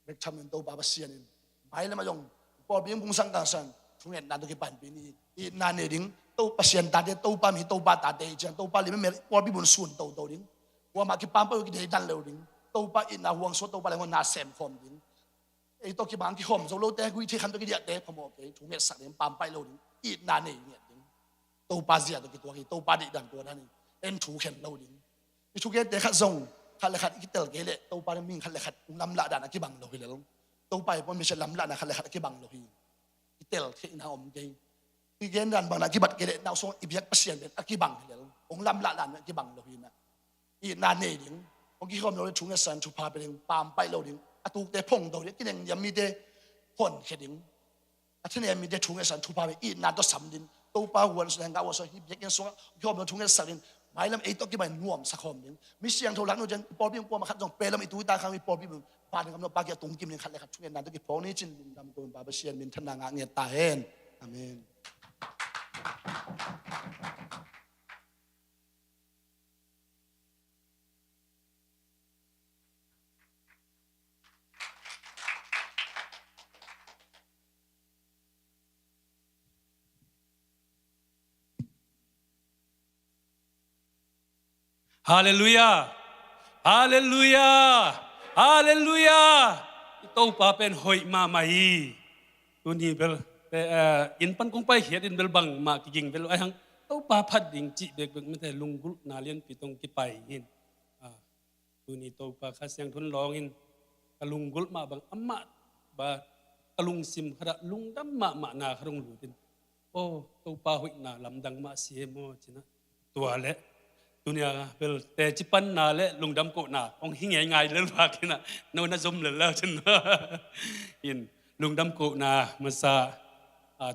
Bek tham in Topa Pasian in mailam ah zong pawlpi hong pungsan kangsan thungetna tawh kipanpih ni. Itna nei ding. To Pasian tate Topa mi Topa tate i ciang Topa lim mel pawlpi bun sun toto ding. Kuamah kipampai uh kideidan lo ding. Topa itna huang suah Topa leng huang na sem khawm ding. Ei tawh kibang kikhawm zo lote gui thei khan tawh kidiahte phamawh kei thungetsak ding pampaih lo ding. Itna nei ngiat ding. Topa zia tawh kituak hi Topa deihdan tua dan hi. En thu khen lo ding. I thugente khat zong khat le khat i kitel kei leh Topa ning khat le khat lamlahdan a kibang lo hi lel. Topa i pawh mi sia lamlahna khat le khat a kibang lo hi. I tel theihna om kei. I gendan bangna kibat kei leh nausuang i biak Pasian pen a kibang hi lel. Hong lamlahdan a kibang lo hi na. Itna nei ding. Hong kikhawm lo le thungetsan thupha pe ding pampaih lo ding. A tukte phong do ding kineng niam mite honkhia ding. A thanem mite thungetsan thupha pe itna tawh sam ding. Topa huan suang hengkah huan suang hi biakinn sungah kikhawm lo thungetsak ding. Mailam ei tawh kibai nuamsa khawm ding. Mi siangtho lak nu cian pawlpi kuamah khat zong pe lam i tui ta khang mi pawlpi bung. Van gam lo pa kia tungkim ding khat le khat thungetna tawh kiphawng ni cin lungdam ko Pa Pasian minthanna ngah ngiat ta hen. Amen. Halleluiah. Halleluiah. Halleluiah. I Topa pen hoih mahmah hi. Tuni bel inn pan kong paikhiat in bel bangmah kiging bel ai hang Topa phat ding cih bekbek mite lunggulhna lianpi tawh kipai in. Tuni Topa Kha Siangtho in lawng in ka lunggulh mah bang amah ba ka lungsim khat ah lungdam mahmahna khat hong lut in. Aw Topa hoihna lamdang mah si e maw cinah. Tua le tunia bel teci panna le lungdam kohna hong hi ngeingai lel vak inah no na zom lel lau cin. In lungdam kohna masa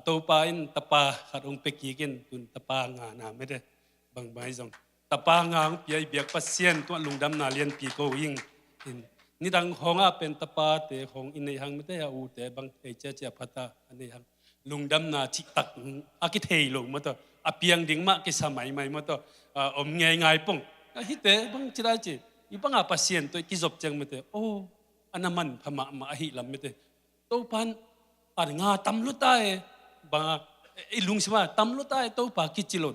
Topa in tapa khat hong pia kik in tun tapa ngana mete bangbang zong tapa nga hong pia i biak Pasian tungah lungdamna lianpi ko ing. In nidang hong ah pen tapate hong i neih hang mete a ute bang ei ciacia phata a neih hang lungdamna cihtak a kithei lo maw tawh a piang ding mah kisa maimai maw tawh om ngeingai pong. Hite bang cidai ci i banga Pasian tawh i kizop ciang mete aw a na manpha mahmah ahi lam mete Topan a nga tam luta e banga i lungsima tam luta e Topa kici lo.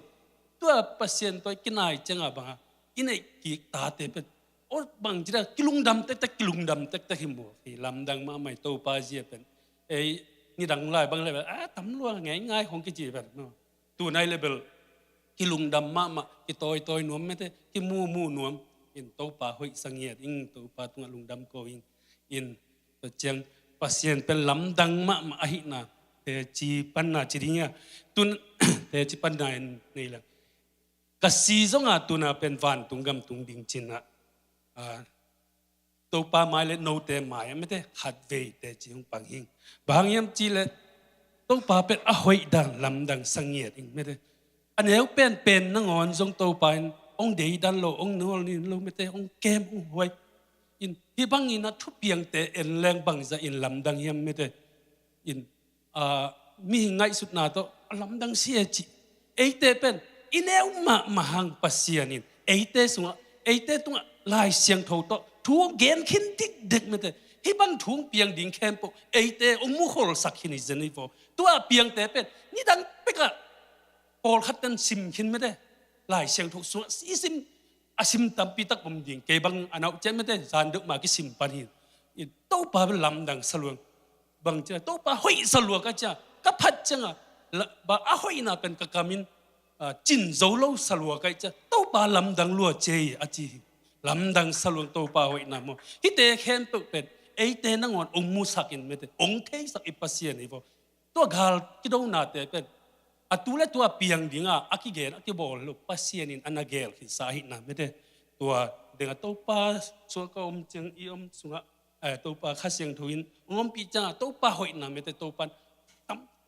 Tua Pasian tawh i kinai cianga banga i neih kik tate pen aw bang cida kilungdam tektek kilungdam tektek hi maw hi lamdang mahmah i Topa zia pen. Ei nidang lai bang le a tam lua ngeingai hong kici pen no. Tunai le bel kilungdam mahmah kitawitawi nuam mete kimumu nuam in Topa hoih sangiat ing Topa tungah lungdam ko ing. In tua ciang Pasian pen lamdang mahmah ahihna teci panna ci ding ia tun teci panna in nei lang. Ka si zonga tuna pen vantung gamtung ding cinah Topa mai le note mai a mete khat vei teci hong pang hing. Bang hiam cih le Topa pen a hoih dan lamdang sangiat ing mete. A neu penpen nangawn zong Topa in hong deidan lo hong nual nin lo mete hong kem hong huai. In hih bangin a thupiangte en leng bangzah in lamdang hiam mete. In mihing ngaihsutna tawh a lamdang si e cih eite pen i neu mahmah hang Pasian in eite sungah eite tungah Lai Siangtho tawh thu hong gen khin dikdek mete. Hih bang thu hong piang ding khempeuh eite hong mukholsak khin hi zen hi vaw. Tua piangte pen nidang pekah pawlkhat ten sim khin mete. Lai Siangtho sungah i sim a sim tampi tak om ding kei bang a nauh cian mete zan deuh ma kisim pan hin. Topa bel lamdang saluang bang cia Topa hoih saluak a cia ka phat cianga ba a hoihna pen ka kamin cin zo lo saluak a cia Topa lamdang lua cia hi a ci hi. Lamdang saluang Topa hoihna maw hite khempeuh pen eite nangawn ong musak in mete ong theisak i Pasian hi vaw. Tua gal kidonate pen a tu le tua piang dinga a kigen a kibawl lo Pasian in a na gel khinsa ahihna mete. Tua denga Topa sual ka om ciang i om sungah Topa Kha Siangtho in ong ompih cianga Topa hoihna mete Topan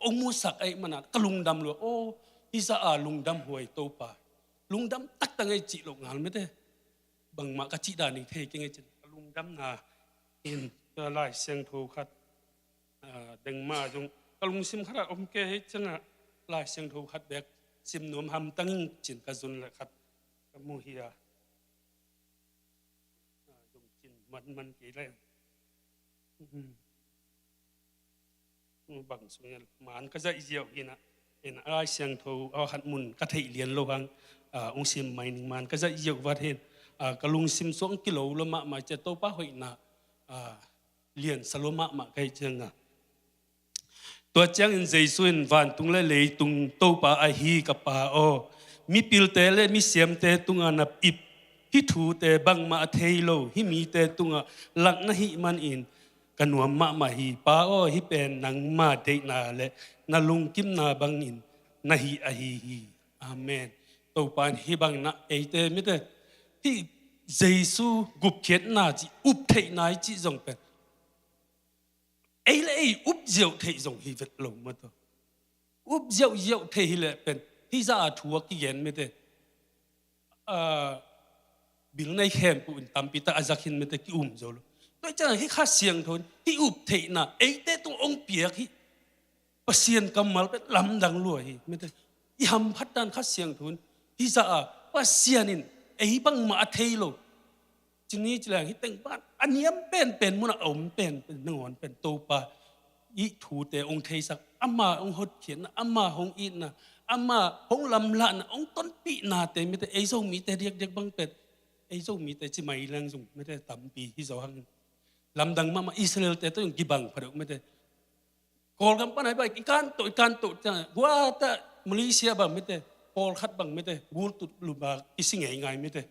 ong musak ahih manin ka lungdam lua. Aw, hih zah a lungdam huai Topa. Lungdam taktak ing ei cih loh ngal mate. Bangmah ka cih dan ding thei keng ei cin. Ka lungdamna in ka Lai Siangtho khat, ah, dengmah zong ka lungsim khat ah om kei hi ciangah Lai Siangtho khat bek sim nuam hamtang ing cin ka zun le khat ka mu hi a. Ah, zong cin manman kei le. Bang sung in man ka zaih ziau hi na, in a Lai Siangtho a khat mun ka theih lian lo hang, ah, ong sim mai ning man ka zaih ziau vat hin, ah, ka lungsim suang kilo lo mahmah cia Topa hoihna, ah, lian sa lo mahmah ka hi ciang a. Tua ciangin Jesu in vantung le leitung Topa ahi ka Pa aw, mipilte le misiamte tungah na ip hih thute bangmah a thei lo hih mite tungah lak na hih manin ka nuam mahmah hi. Pa aw, hih pen nangma deihna le na lungkimna bangin na hih ahi hi. Amen. Topa in hih bangin a eite mite hih Jesu gupkhiatna cih up theihna i cih zong pen ei le ei up ziau theih zong hi vet lo mate. Up ziauziau thei hi leh pen hih zah a thu a kigen mate. Ah, bil nei khempeuh in tampi tak a zak hin mate ki um zo lo. Tua ciang hih Kha Siangtho in hih up theihna eite tung ong piak hih Pasian kammal pen lamdang lua hi mate. I hamphat dan Kha Siangtho in hih zah a Pasian in ei bangmah a thei lo. Cini ci leng hih teng pan a niam penpen munah a om penpen nangawn pen Topa i thute ong theisak, ama ong hotkhiatna, ama hong itna, ama hong lamlahna, ong tonpihnate mite ei Zomite diakdiak bang pen ei Zomite ci mai leng zong mite tampi hi zo hang. Lamdang mahmah Israelte tawh zong kibang phadeuh mite. Kawlgam pan hai bang i kan toh, i kan toh ciang guata Malaysia bang mite, pawlkhat bang mite gultut luma i si ngeingai mite.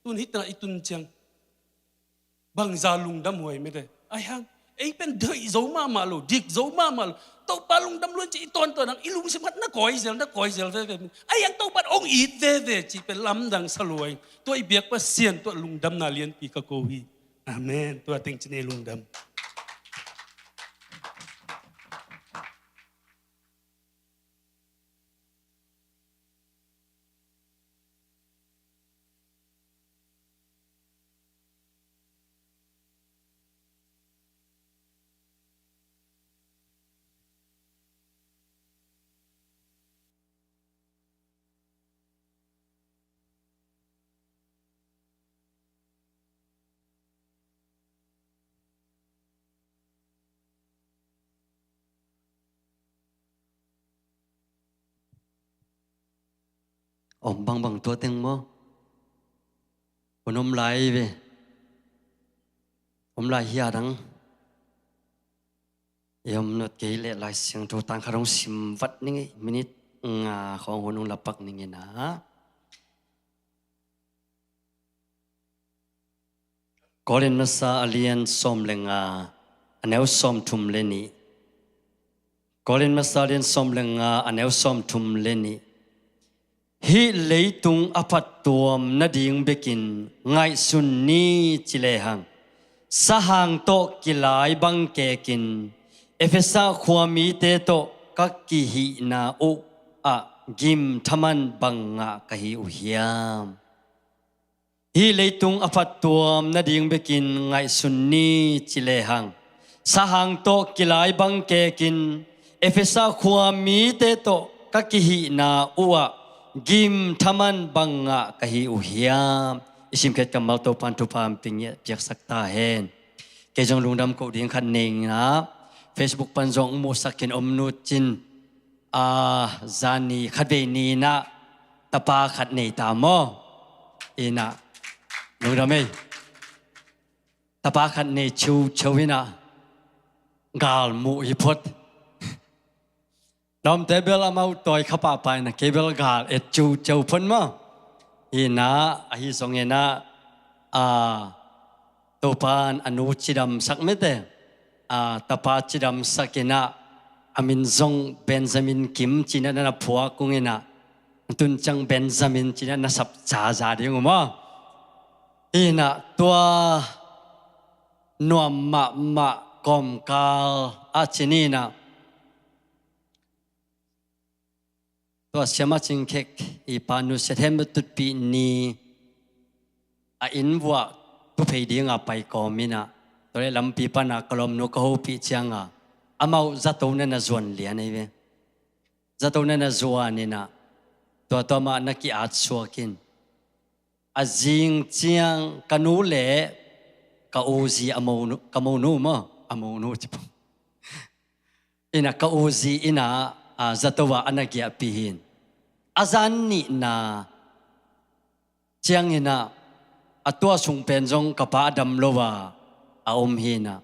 Tun hih tengah i tun ciang bangza lungdam huai mite. Ai hang ei pen deih zo mahmah lo, dik zo mahmah lo. Topa lungdam luan ci i tawntawn hang i lungsim khat na kawi zel, na kawi zel veve. Ai hang Topa ong it veve ci pen lamdang sa luai. Tua i biak Pasian tua lungdamna lianpi ka ko hi. Amen. Tua teng ci ni lungdam. Om bangbang tua teng maw? Hun om lai ve. Om lai hi a dang. I om not kei leh Lai Siangtho tang khat hong sim vat ning ei, minit nga khawng hun hong lapak ning ei na. Korin masa a lian sawm le nga, a neu sawm thum le nih. Korin masa a lian sawm le nga, a neu sawm thum le nih. Hih leitung a phattuam nading bekin ngaihsun ni ci lehang, sahang tawh kilai bang kekin Efesa khua mite tawh ka kihihna uh ah gim thaman bang ngah ka hi uh hiam? Hih leitung a phattuam nading bekin ngaihsun ni ci lehang, sahang tawh kilai bang kekin Efesa khua mite tawh ka kihihna uh ah gim thaman bang ngah ka hi uh hiam? I simkhiat kammal Topan thupha hong pia, piaksak ta hen. Kei zong lungdam koh ding khat nei ing a, Facebook pan zong muhsak in om nut cin, a, zani khatvei ni in ah tapa khat nei ta maw? In ah lungdam ei. Tapa khat nei ciuciu in ah gal muh hi phot. Nawmte bel amau tawi kha pahpah in ah kei bel gal et ciuciu phot maw? In ah ahi zongin ah, a, Topan a nu cidamsak mite, a, tapa cidamsak in ah, a min zong Benjamin Kim ci in ah na phuak ung in ah, tun ciang Benjamin ci in ah na sapca za ding uh maw? In ah tua nuam mahmah kawmkal ah ci ni in ah, Tua siama Cing Khek i pa nusia hem tutpih ni a inn vuah tuphei dinga pai kawm inah, tua leh lampi pana ka lawmnu ka hopih cianga amau zato na na zuan lian ahi ve. Zato na na zuan inah tua tua mah na ki-at suak in. A zing ciang ka nu le ka uzi a monu, ka monu maw, a monu ci pah. Inah ka uzi inah, a, zato ah a na giahpih hin. A zan nihna ciang inah a tua sung pen zong ka pa a dam lo a a om hinah.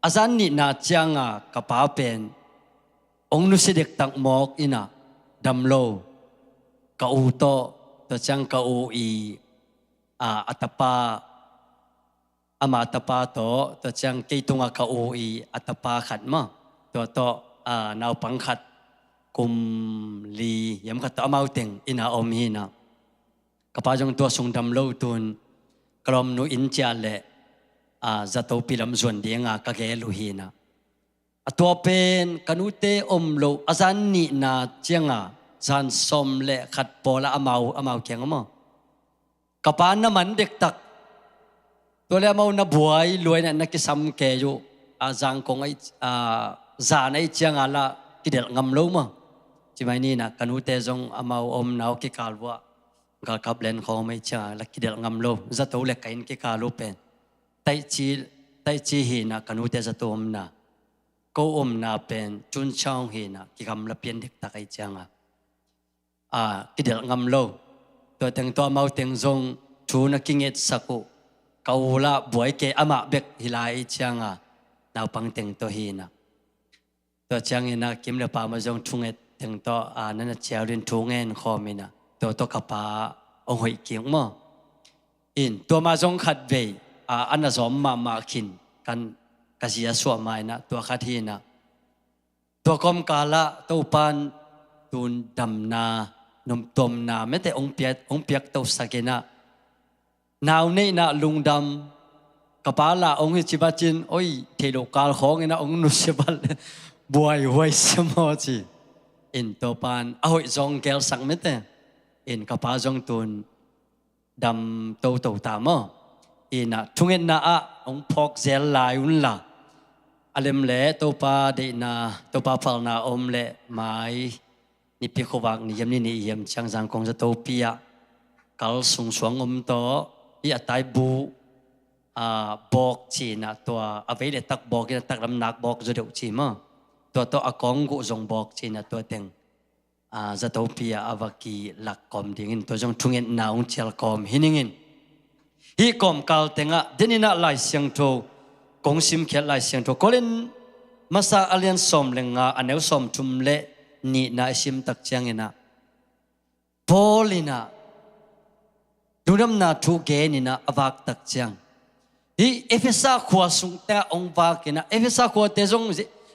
A zan nihna cianga ka pa pen ong nusia dektak mawk inah dam lo. Ka u tawh, tua ciang ka u i, a, a tapa, ama tapa tawh, tua ciang kei tunga ka u i a tapa khat maw, tua tawh, a, naupang khat kum li hiam khat tawh amau teng inah om hinah. Ka pa zong tua sung dam lo tun ka lawmnu inn ciah leh, a, zatopi lam zuan dinga ka gel uh hinah. A tua pen ka nute om lo a zan nihna cianga zan sawm le khat pawla amau, amau kianga maw, ka pa na man dektak. Tua le amau na buai lua inah na kisam kei uh. A zangkong ahi, a, zan ahi cianga lah kidelh ngam lo maw. Ci mai ni inah ka nute zong amau omna uh kikal vuah galkap len khawng om ahi cianga lah kidelh ngam lo. Zato le ka inn kikal uh pen taici, taici hinah ka nute zato omna, ko omna pen cun ciang hinah kigamla pian dektak ahi cianga, a, kidelh ngam lo. Tua teng tawh amau teng zong thu na kingetsak uh. Ka u lah buai kei, amah bek hi lai ahi cianga naupang teng tawh hinah. Tua ciang inah kim le pa mah zong thunget teng tawh, a, na na ciau din thu ngen khawm inah tua tawh ka pa ong hoih kik maw. In tua mah zong khatvei, a, a na zawm mahmah khin kan ka zi a suah mah inah tua khat hinah. Tua kawmkalah Topan tun damna, nom tuamna mete ong piak, ong piak tosak inah. Nau neihna lungdam, ka pa lah ong hi ci vat in, oi, thei lo kal khawng inah ong nusia vat le buaihuai sia maw ci. In Topan a hoih zong gelsak mete. In ka pa zong tun dam toto ta maw. Inah thungetna ah ong phawk zel lai unla, a lem le Topa deihna, Topa phalna om le mai, Nipi khuavak ni hiam ni nih hiam ciang zangkong zatopi ah kal sungsuang om tawh hi a taibu, a, bawk cinah tua a vei le tak bawk inah taklam nak bawk zaw deuh ci maw. Tua tawh a kawng guh zong bawk cinah tua teng, a, zatopi ah a va kilak kawm dingin tua zong thungetna ong cial kawm hi ningin. Hih kawmkal tengah deninah Lai Siangtho kong simkhiat Lai Siangtho Korin masa a lian sawm le nga a neu sawm thum le nihna i simtak cianginah Paul inah lungdamna thu geninah a vaktak ciang hih Efesa khua sungte ah ong vakinah Efesa khuate zong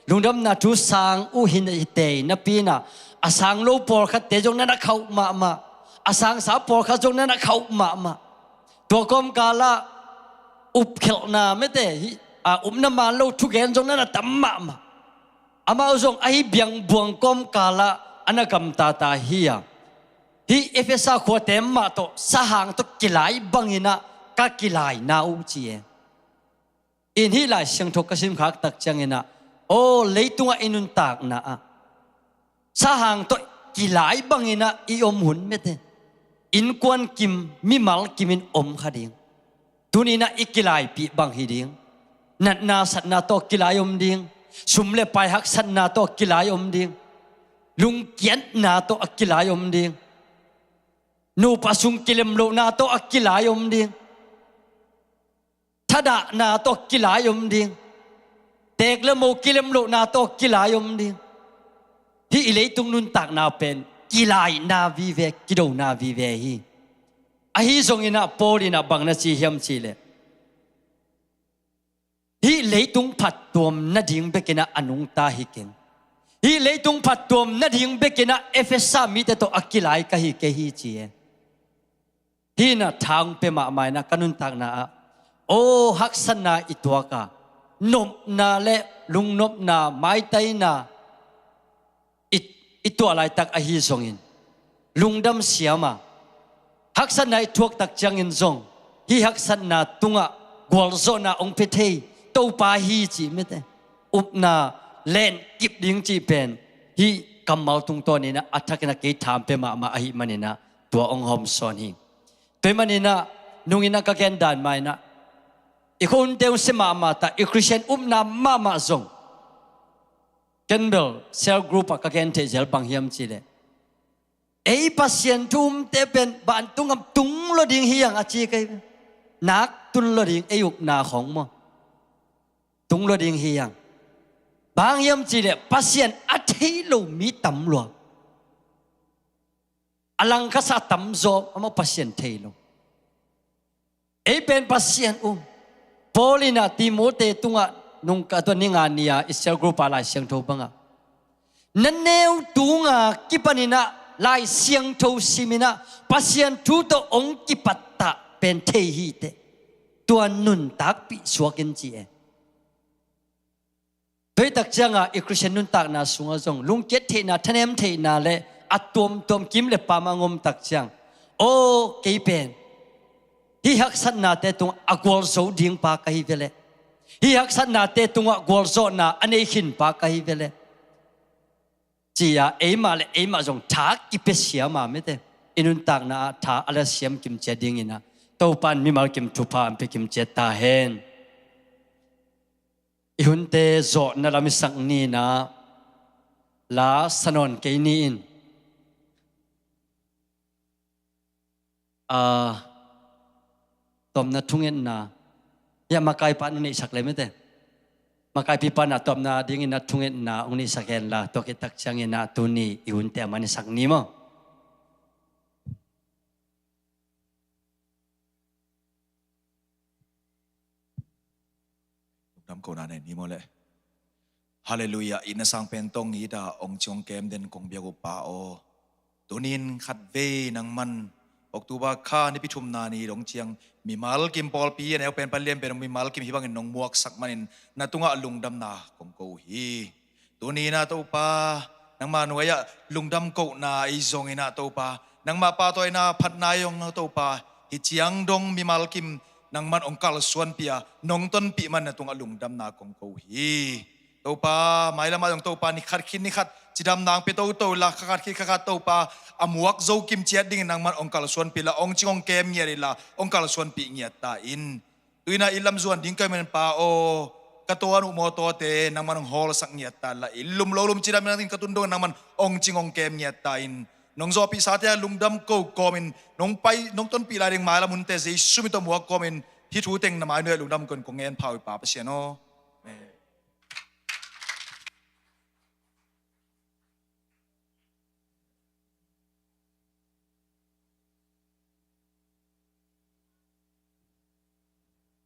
lungdamna thu sang uh hi tei napi inah a sang lo pawlkhatte zong nan a khauh mahmah, a sangsa pawlkhat zong nan a khauh mahmah. Tua kawmkalah upkhelhna mete hi, a, upna man lo thugen zong nan a tam mahmah. Amau zong ahi biangbuang kawmkalah a na gamtata hi a, hih Efesa khuate mah tawh sahang tawh kilai banginah ka kilaina uh ci e. In hih Lai Siangtho ka simkhaktak cianginah aw, leitungah i nuntakna ah sahang tawh kilai banginah i om hun mete. Innkuan kim, mimal kimin om kha ding. Tuninah i kilaipih bang hi ding. Natna satna tawh kilai om ding. Sum le pai haksatna tawh kilai om ding. Lungkiatna tawh a kilai om ding. Nupa sung kilemlohna tawh a kilai om ding. Thadahna tawh kilai om ding. Tek le mo kilemlohna tawh kilai om ding. Hih i leitung nuntakna pen kilaina vive, kidona vive hi. Ahi zonginah Paul inah bang na ci hiam cihleh hih leitung phattuam nading bekinah a nungta hi keng. Hih leitung phattuam nading bekinah Efesa mite tawh a kilai ka hi kei hi ci e. Hinah thang pe mahmah inah ka nuntakna ah aw, haksatna i tuaka, nopna le lungnopna, maitaina i, i tuah laitak ahi zongin lungdam siam a, haksatna i thuak tak ciangin zong hih haksatna tungah gualzawhna hong pia thei Topa hi cih mite upna lenkip ding cih pen hih kammal tungtawninah a thakinah kei thaam pia mahmah ahih maninah tua hong hawmsawn hi. Tua hih maninah nunginah ka gen dan mah inah i khuahunte hong sia mahmah ta, i Khristian upna mahmah zong Campbell Cell Group ah ka gen theih zel bang hiam cihleh, ei Pasian thu umte pen vantung gam tung lua ding hi hang a ci kei. Nak tun lua ding, ei upna khong maw, tung lua ding hi hang. Bang hiam cihleh Pasian a thei lo mi tam lua. A langkhasa a tamzaw amah Pasian thei lo. Ei pen Pasian um. Paul inah Timote tungah nungka tua ninga ni-a i cell group a Lai Siangtho bangah, na neu tunga kipaninah Lai Siangtho siminah Pasian thu tawh hong kipattah pen thei hi teh, tua nuntakpih suak in ci e. Tua hih tak ciangah i Khristian nuntakna sungah zong lungkiat theihna, thanem theihna le a tuamtuam kim le pam a ngom tak ciang, aw, kei pen hih haksatnate tungah a gualzo dingpa ka hi veleh, hih haksatnate tungah gualzawhna a nei khinpa ka hi veleh, ci-a eimah le eimah zong tha kipia siam a, mite i nuntakna ah tha a la siam kimciat dinginah Topa in mimal kim thupha an pia kimciat ta hen. I hunte zawhna lam i sak ni inah la sa nawn kei ni in, a, tawpna thungetna, hiah makaipa nong neihsak le mite, makaipipa na tawpna dinginah thungetna hong neihsak henla, tua khit tak cianginah tuni i hunte a man i sak ni maw? Lungdam kohna nei ni maw leh. Halleluiah. Itna sang pen tawh hong it a, hong cing hong kem den kong biak uh Pa aw, tunin khatvei nangman October kha nipi thumna ni dong ciang mimal kim pawlpi a neu pen palian pen mimal kim hih bangin nong muaksak manin na tungah lungdamna kong ko uh hi. Tuni inah Topa, nangma nuai-ah lungdam kohna ei zonginah Topa, nangma pahtawina phatna ei zong Topa, hih ciang dong mimal kim nangman hong kalsuanpih a nong tonpih man na tungah lungdamna kong ko uh hi. Topa, mailamah zong Topa, ni khat khit ni khat cidamna hong pia toto inla, kha khat khit kha khat Topa, a muak zo kimciat dingin nangman hong kalsuanpih inla, hong cing hong kem ngiat inla, hong kalsuanpih ngiat ta in. Tuinah i lamzuan ding ka hih manin Pa aw, ka tuan uh mawtawte nangman hong hawlsak ngiat ta inla, i lum lo lum cidam in ka tun dongin nangman hong cing hong kem ngiat ta in. Nong zawhpihsate a lungdam ko kawmin, nong pai, nong tonpih lai ding mailam hunte Jesu min tawh muak kawmin, hih thu teng na mai nuai-ah lungdam ko-in kong ngen pha uh hi Pa Pasian aw. Amen.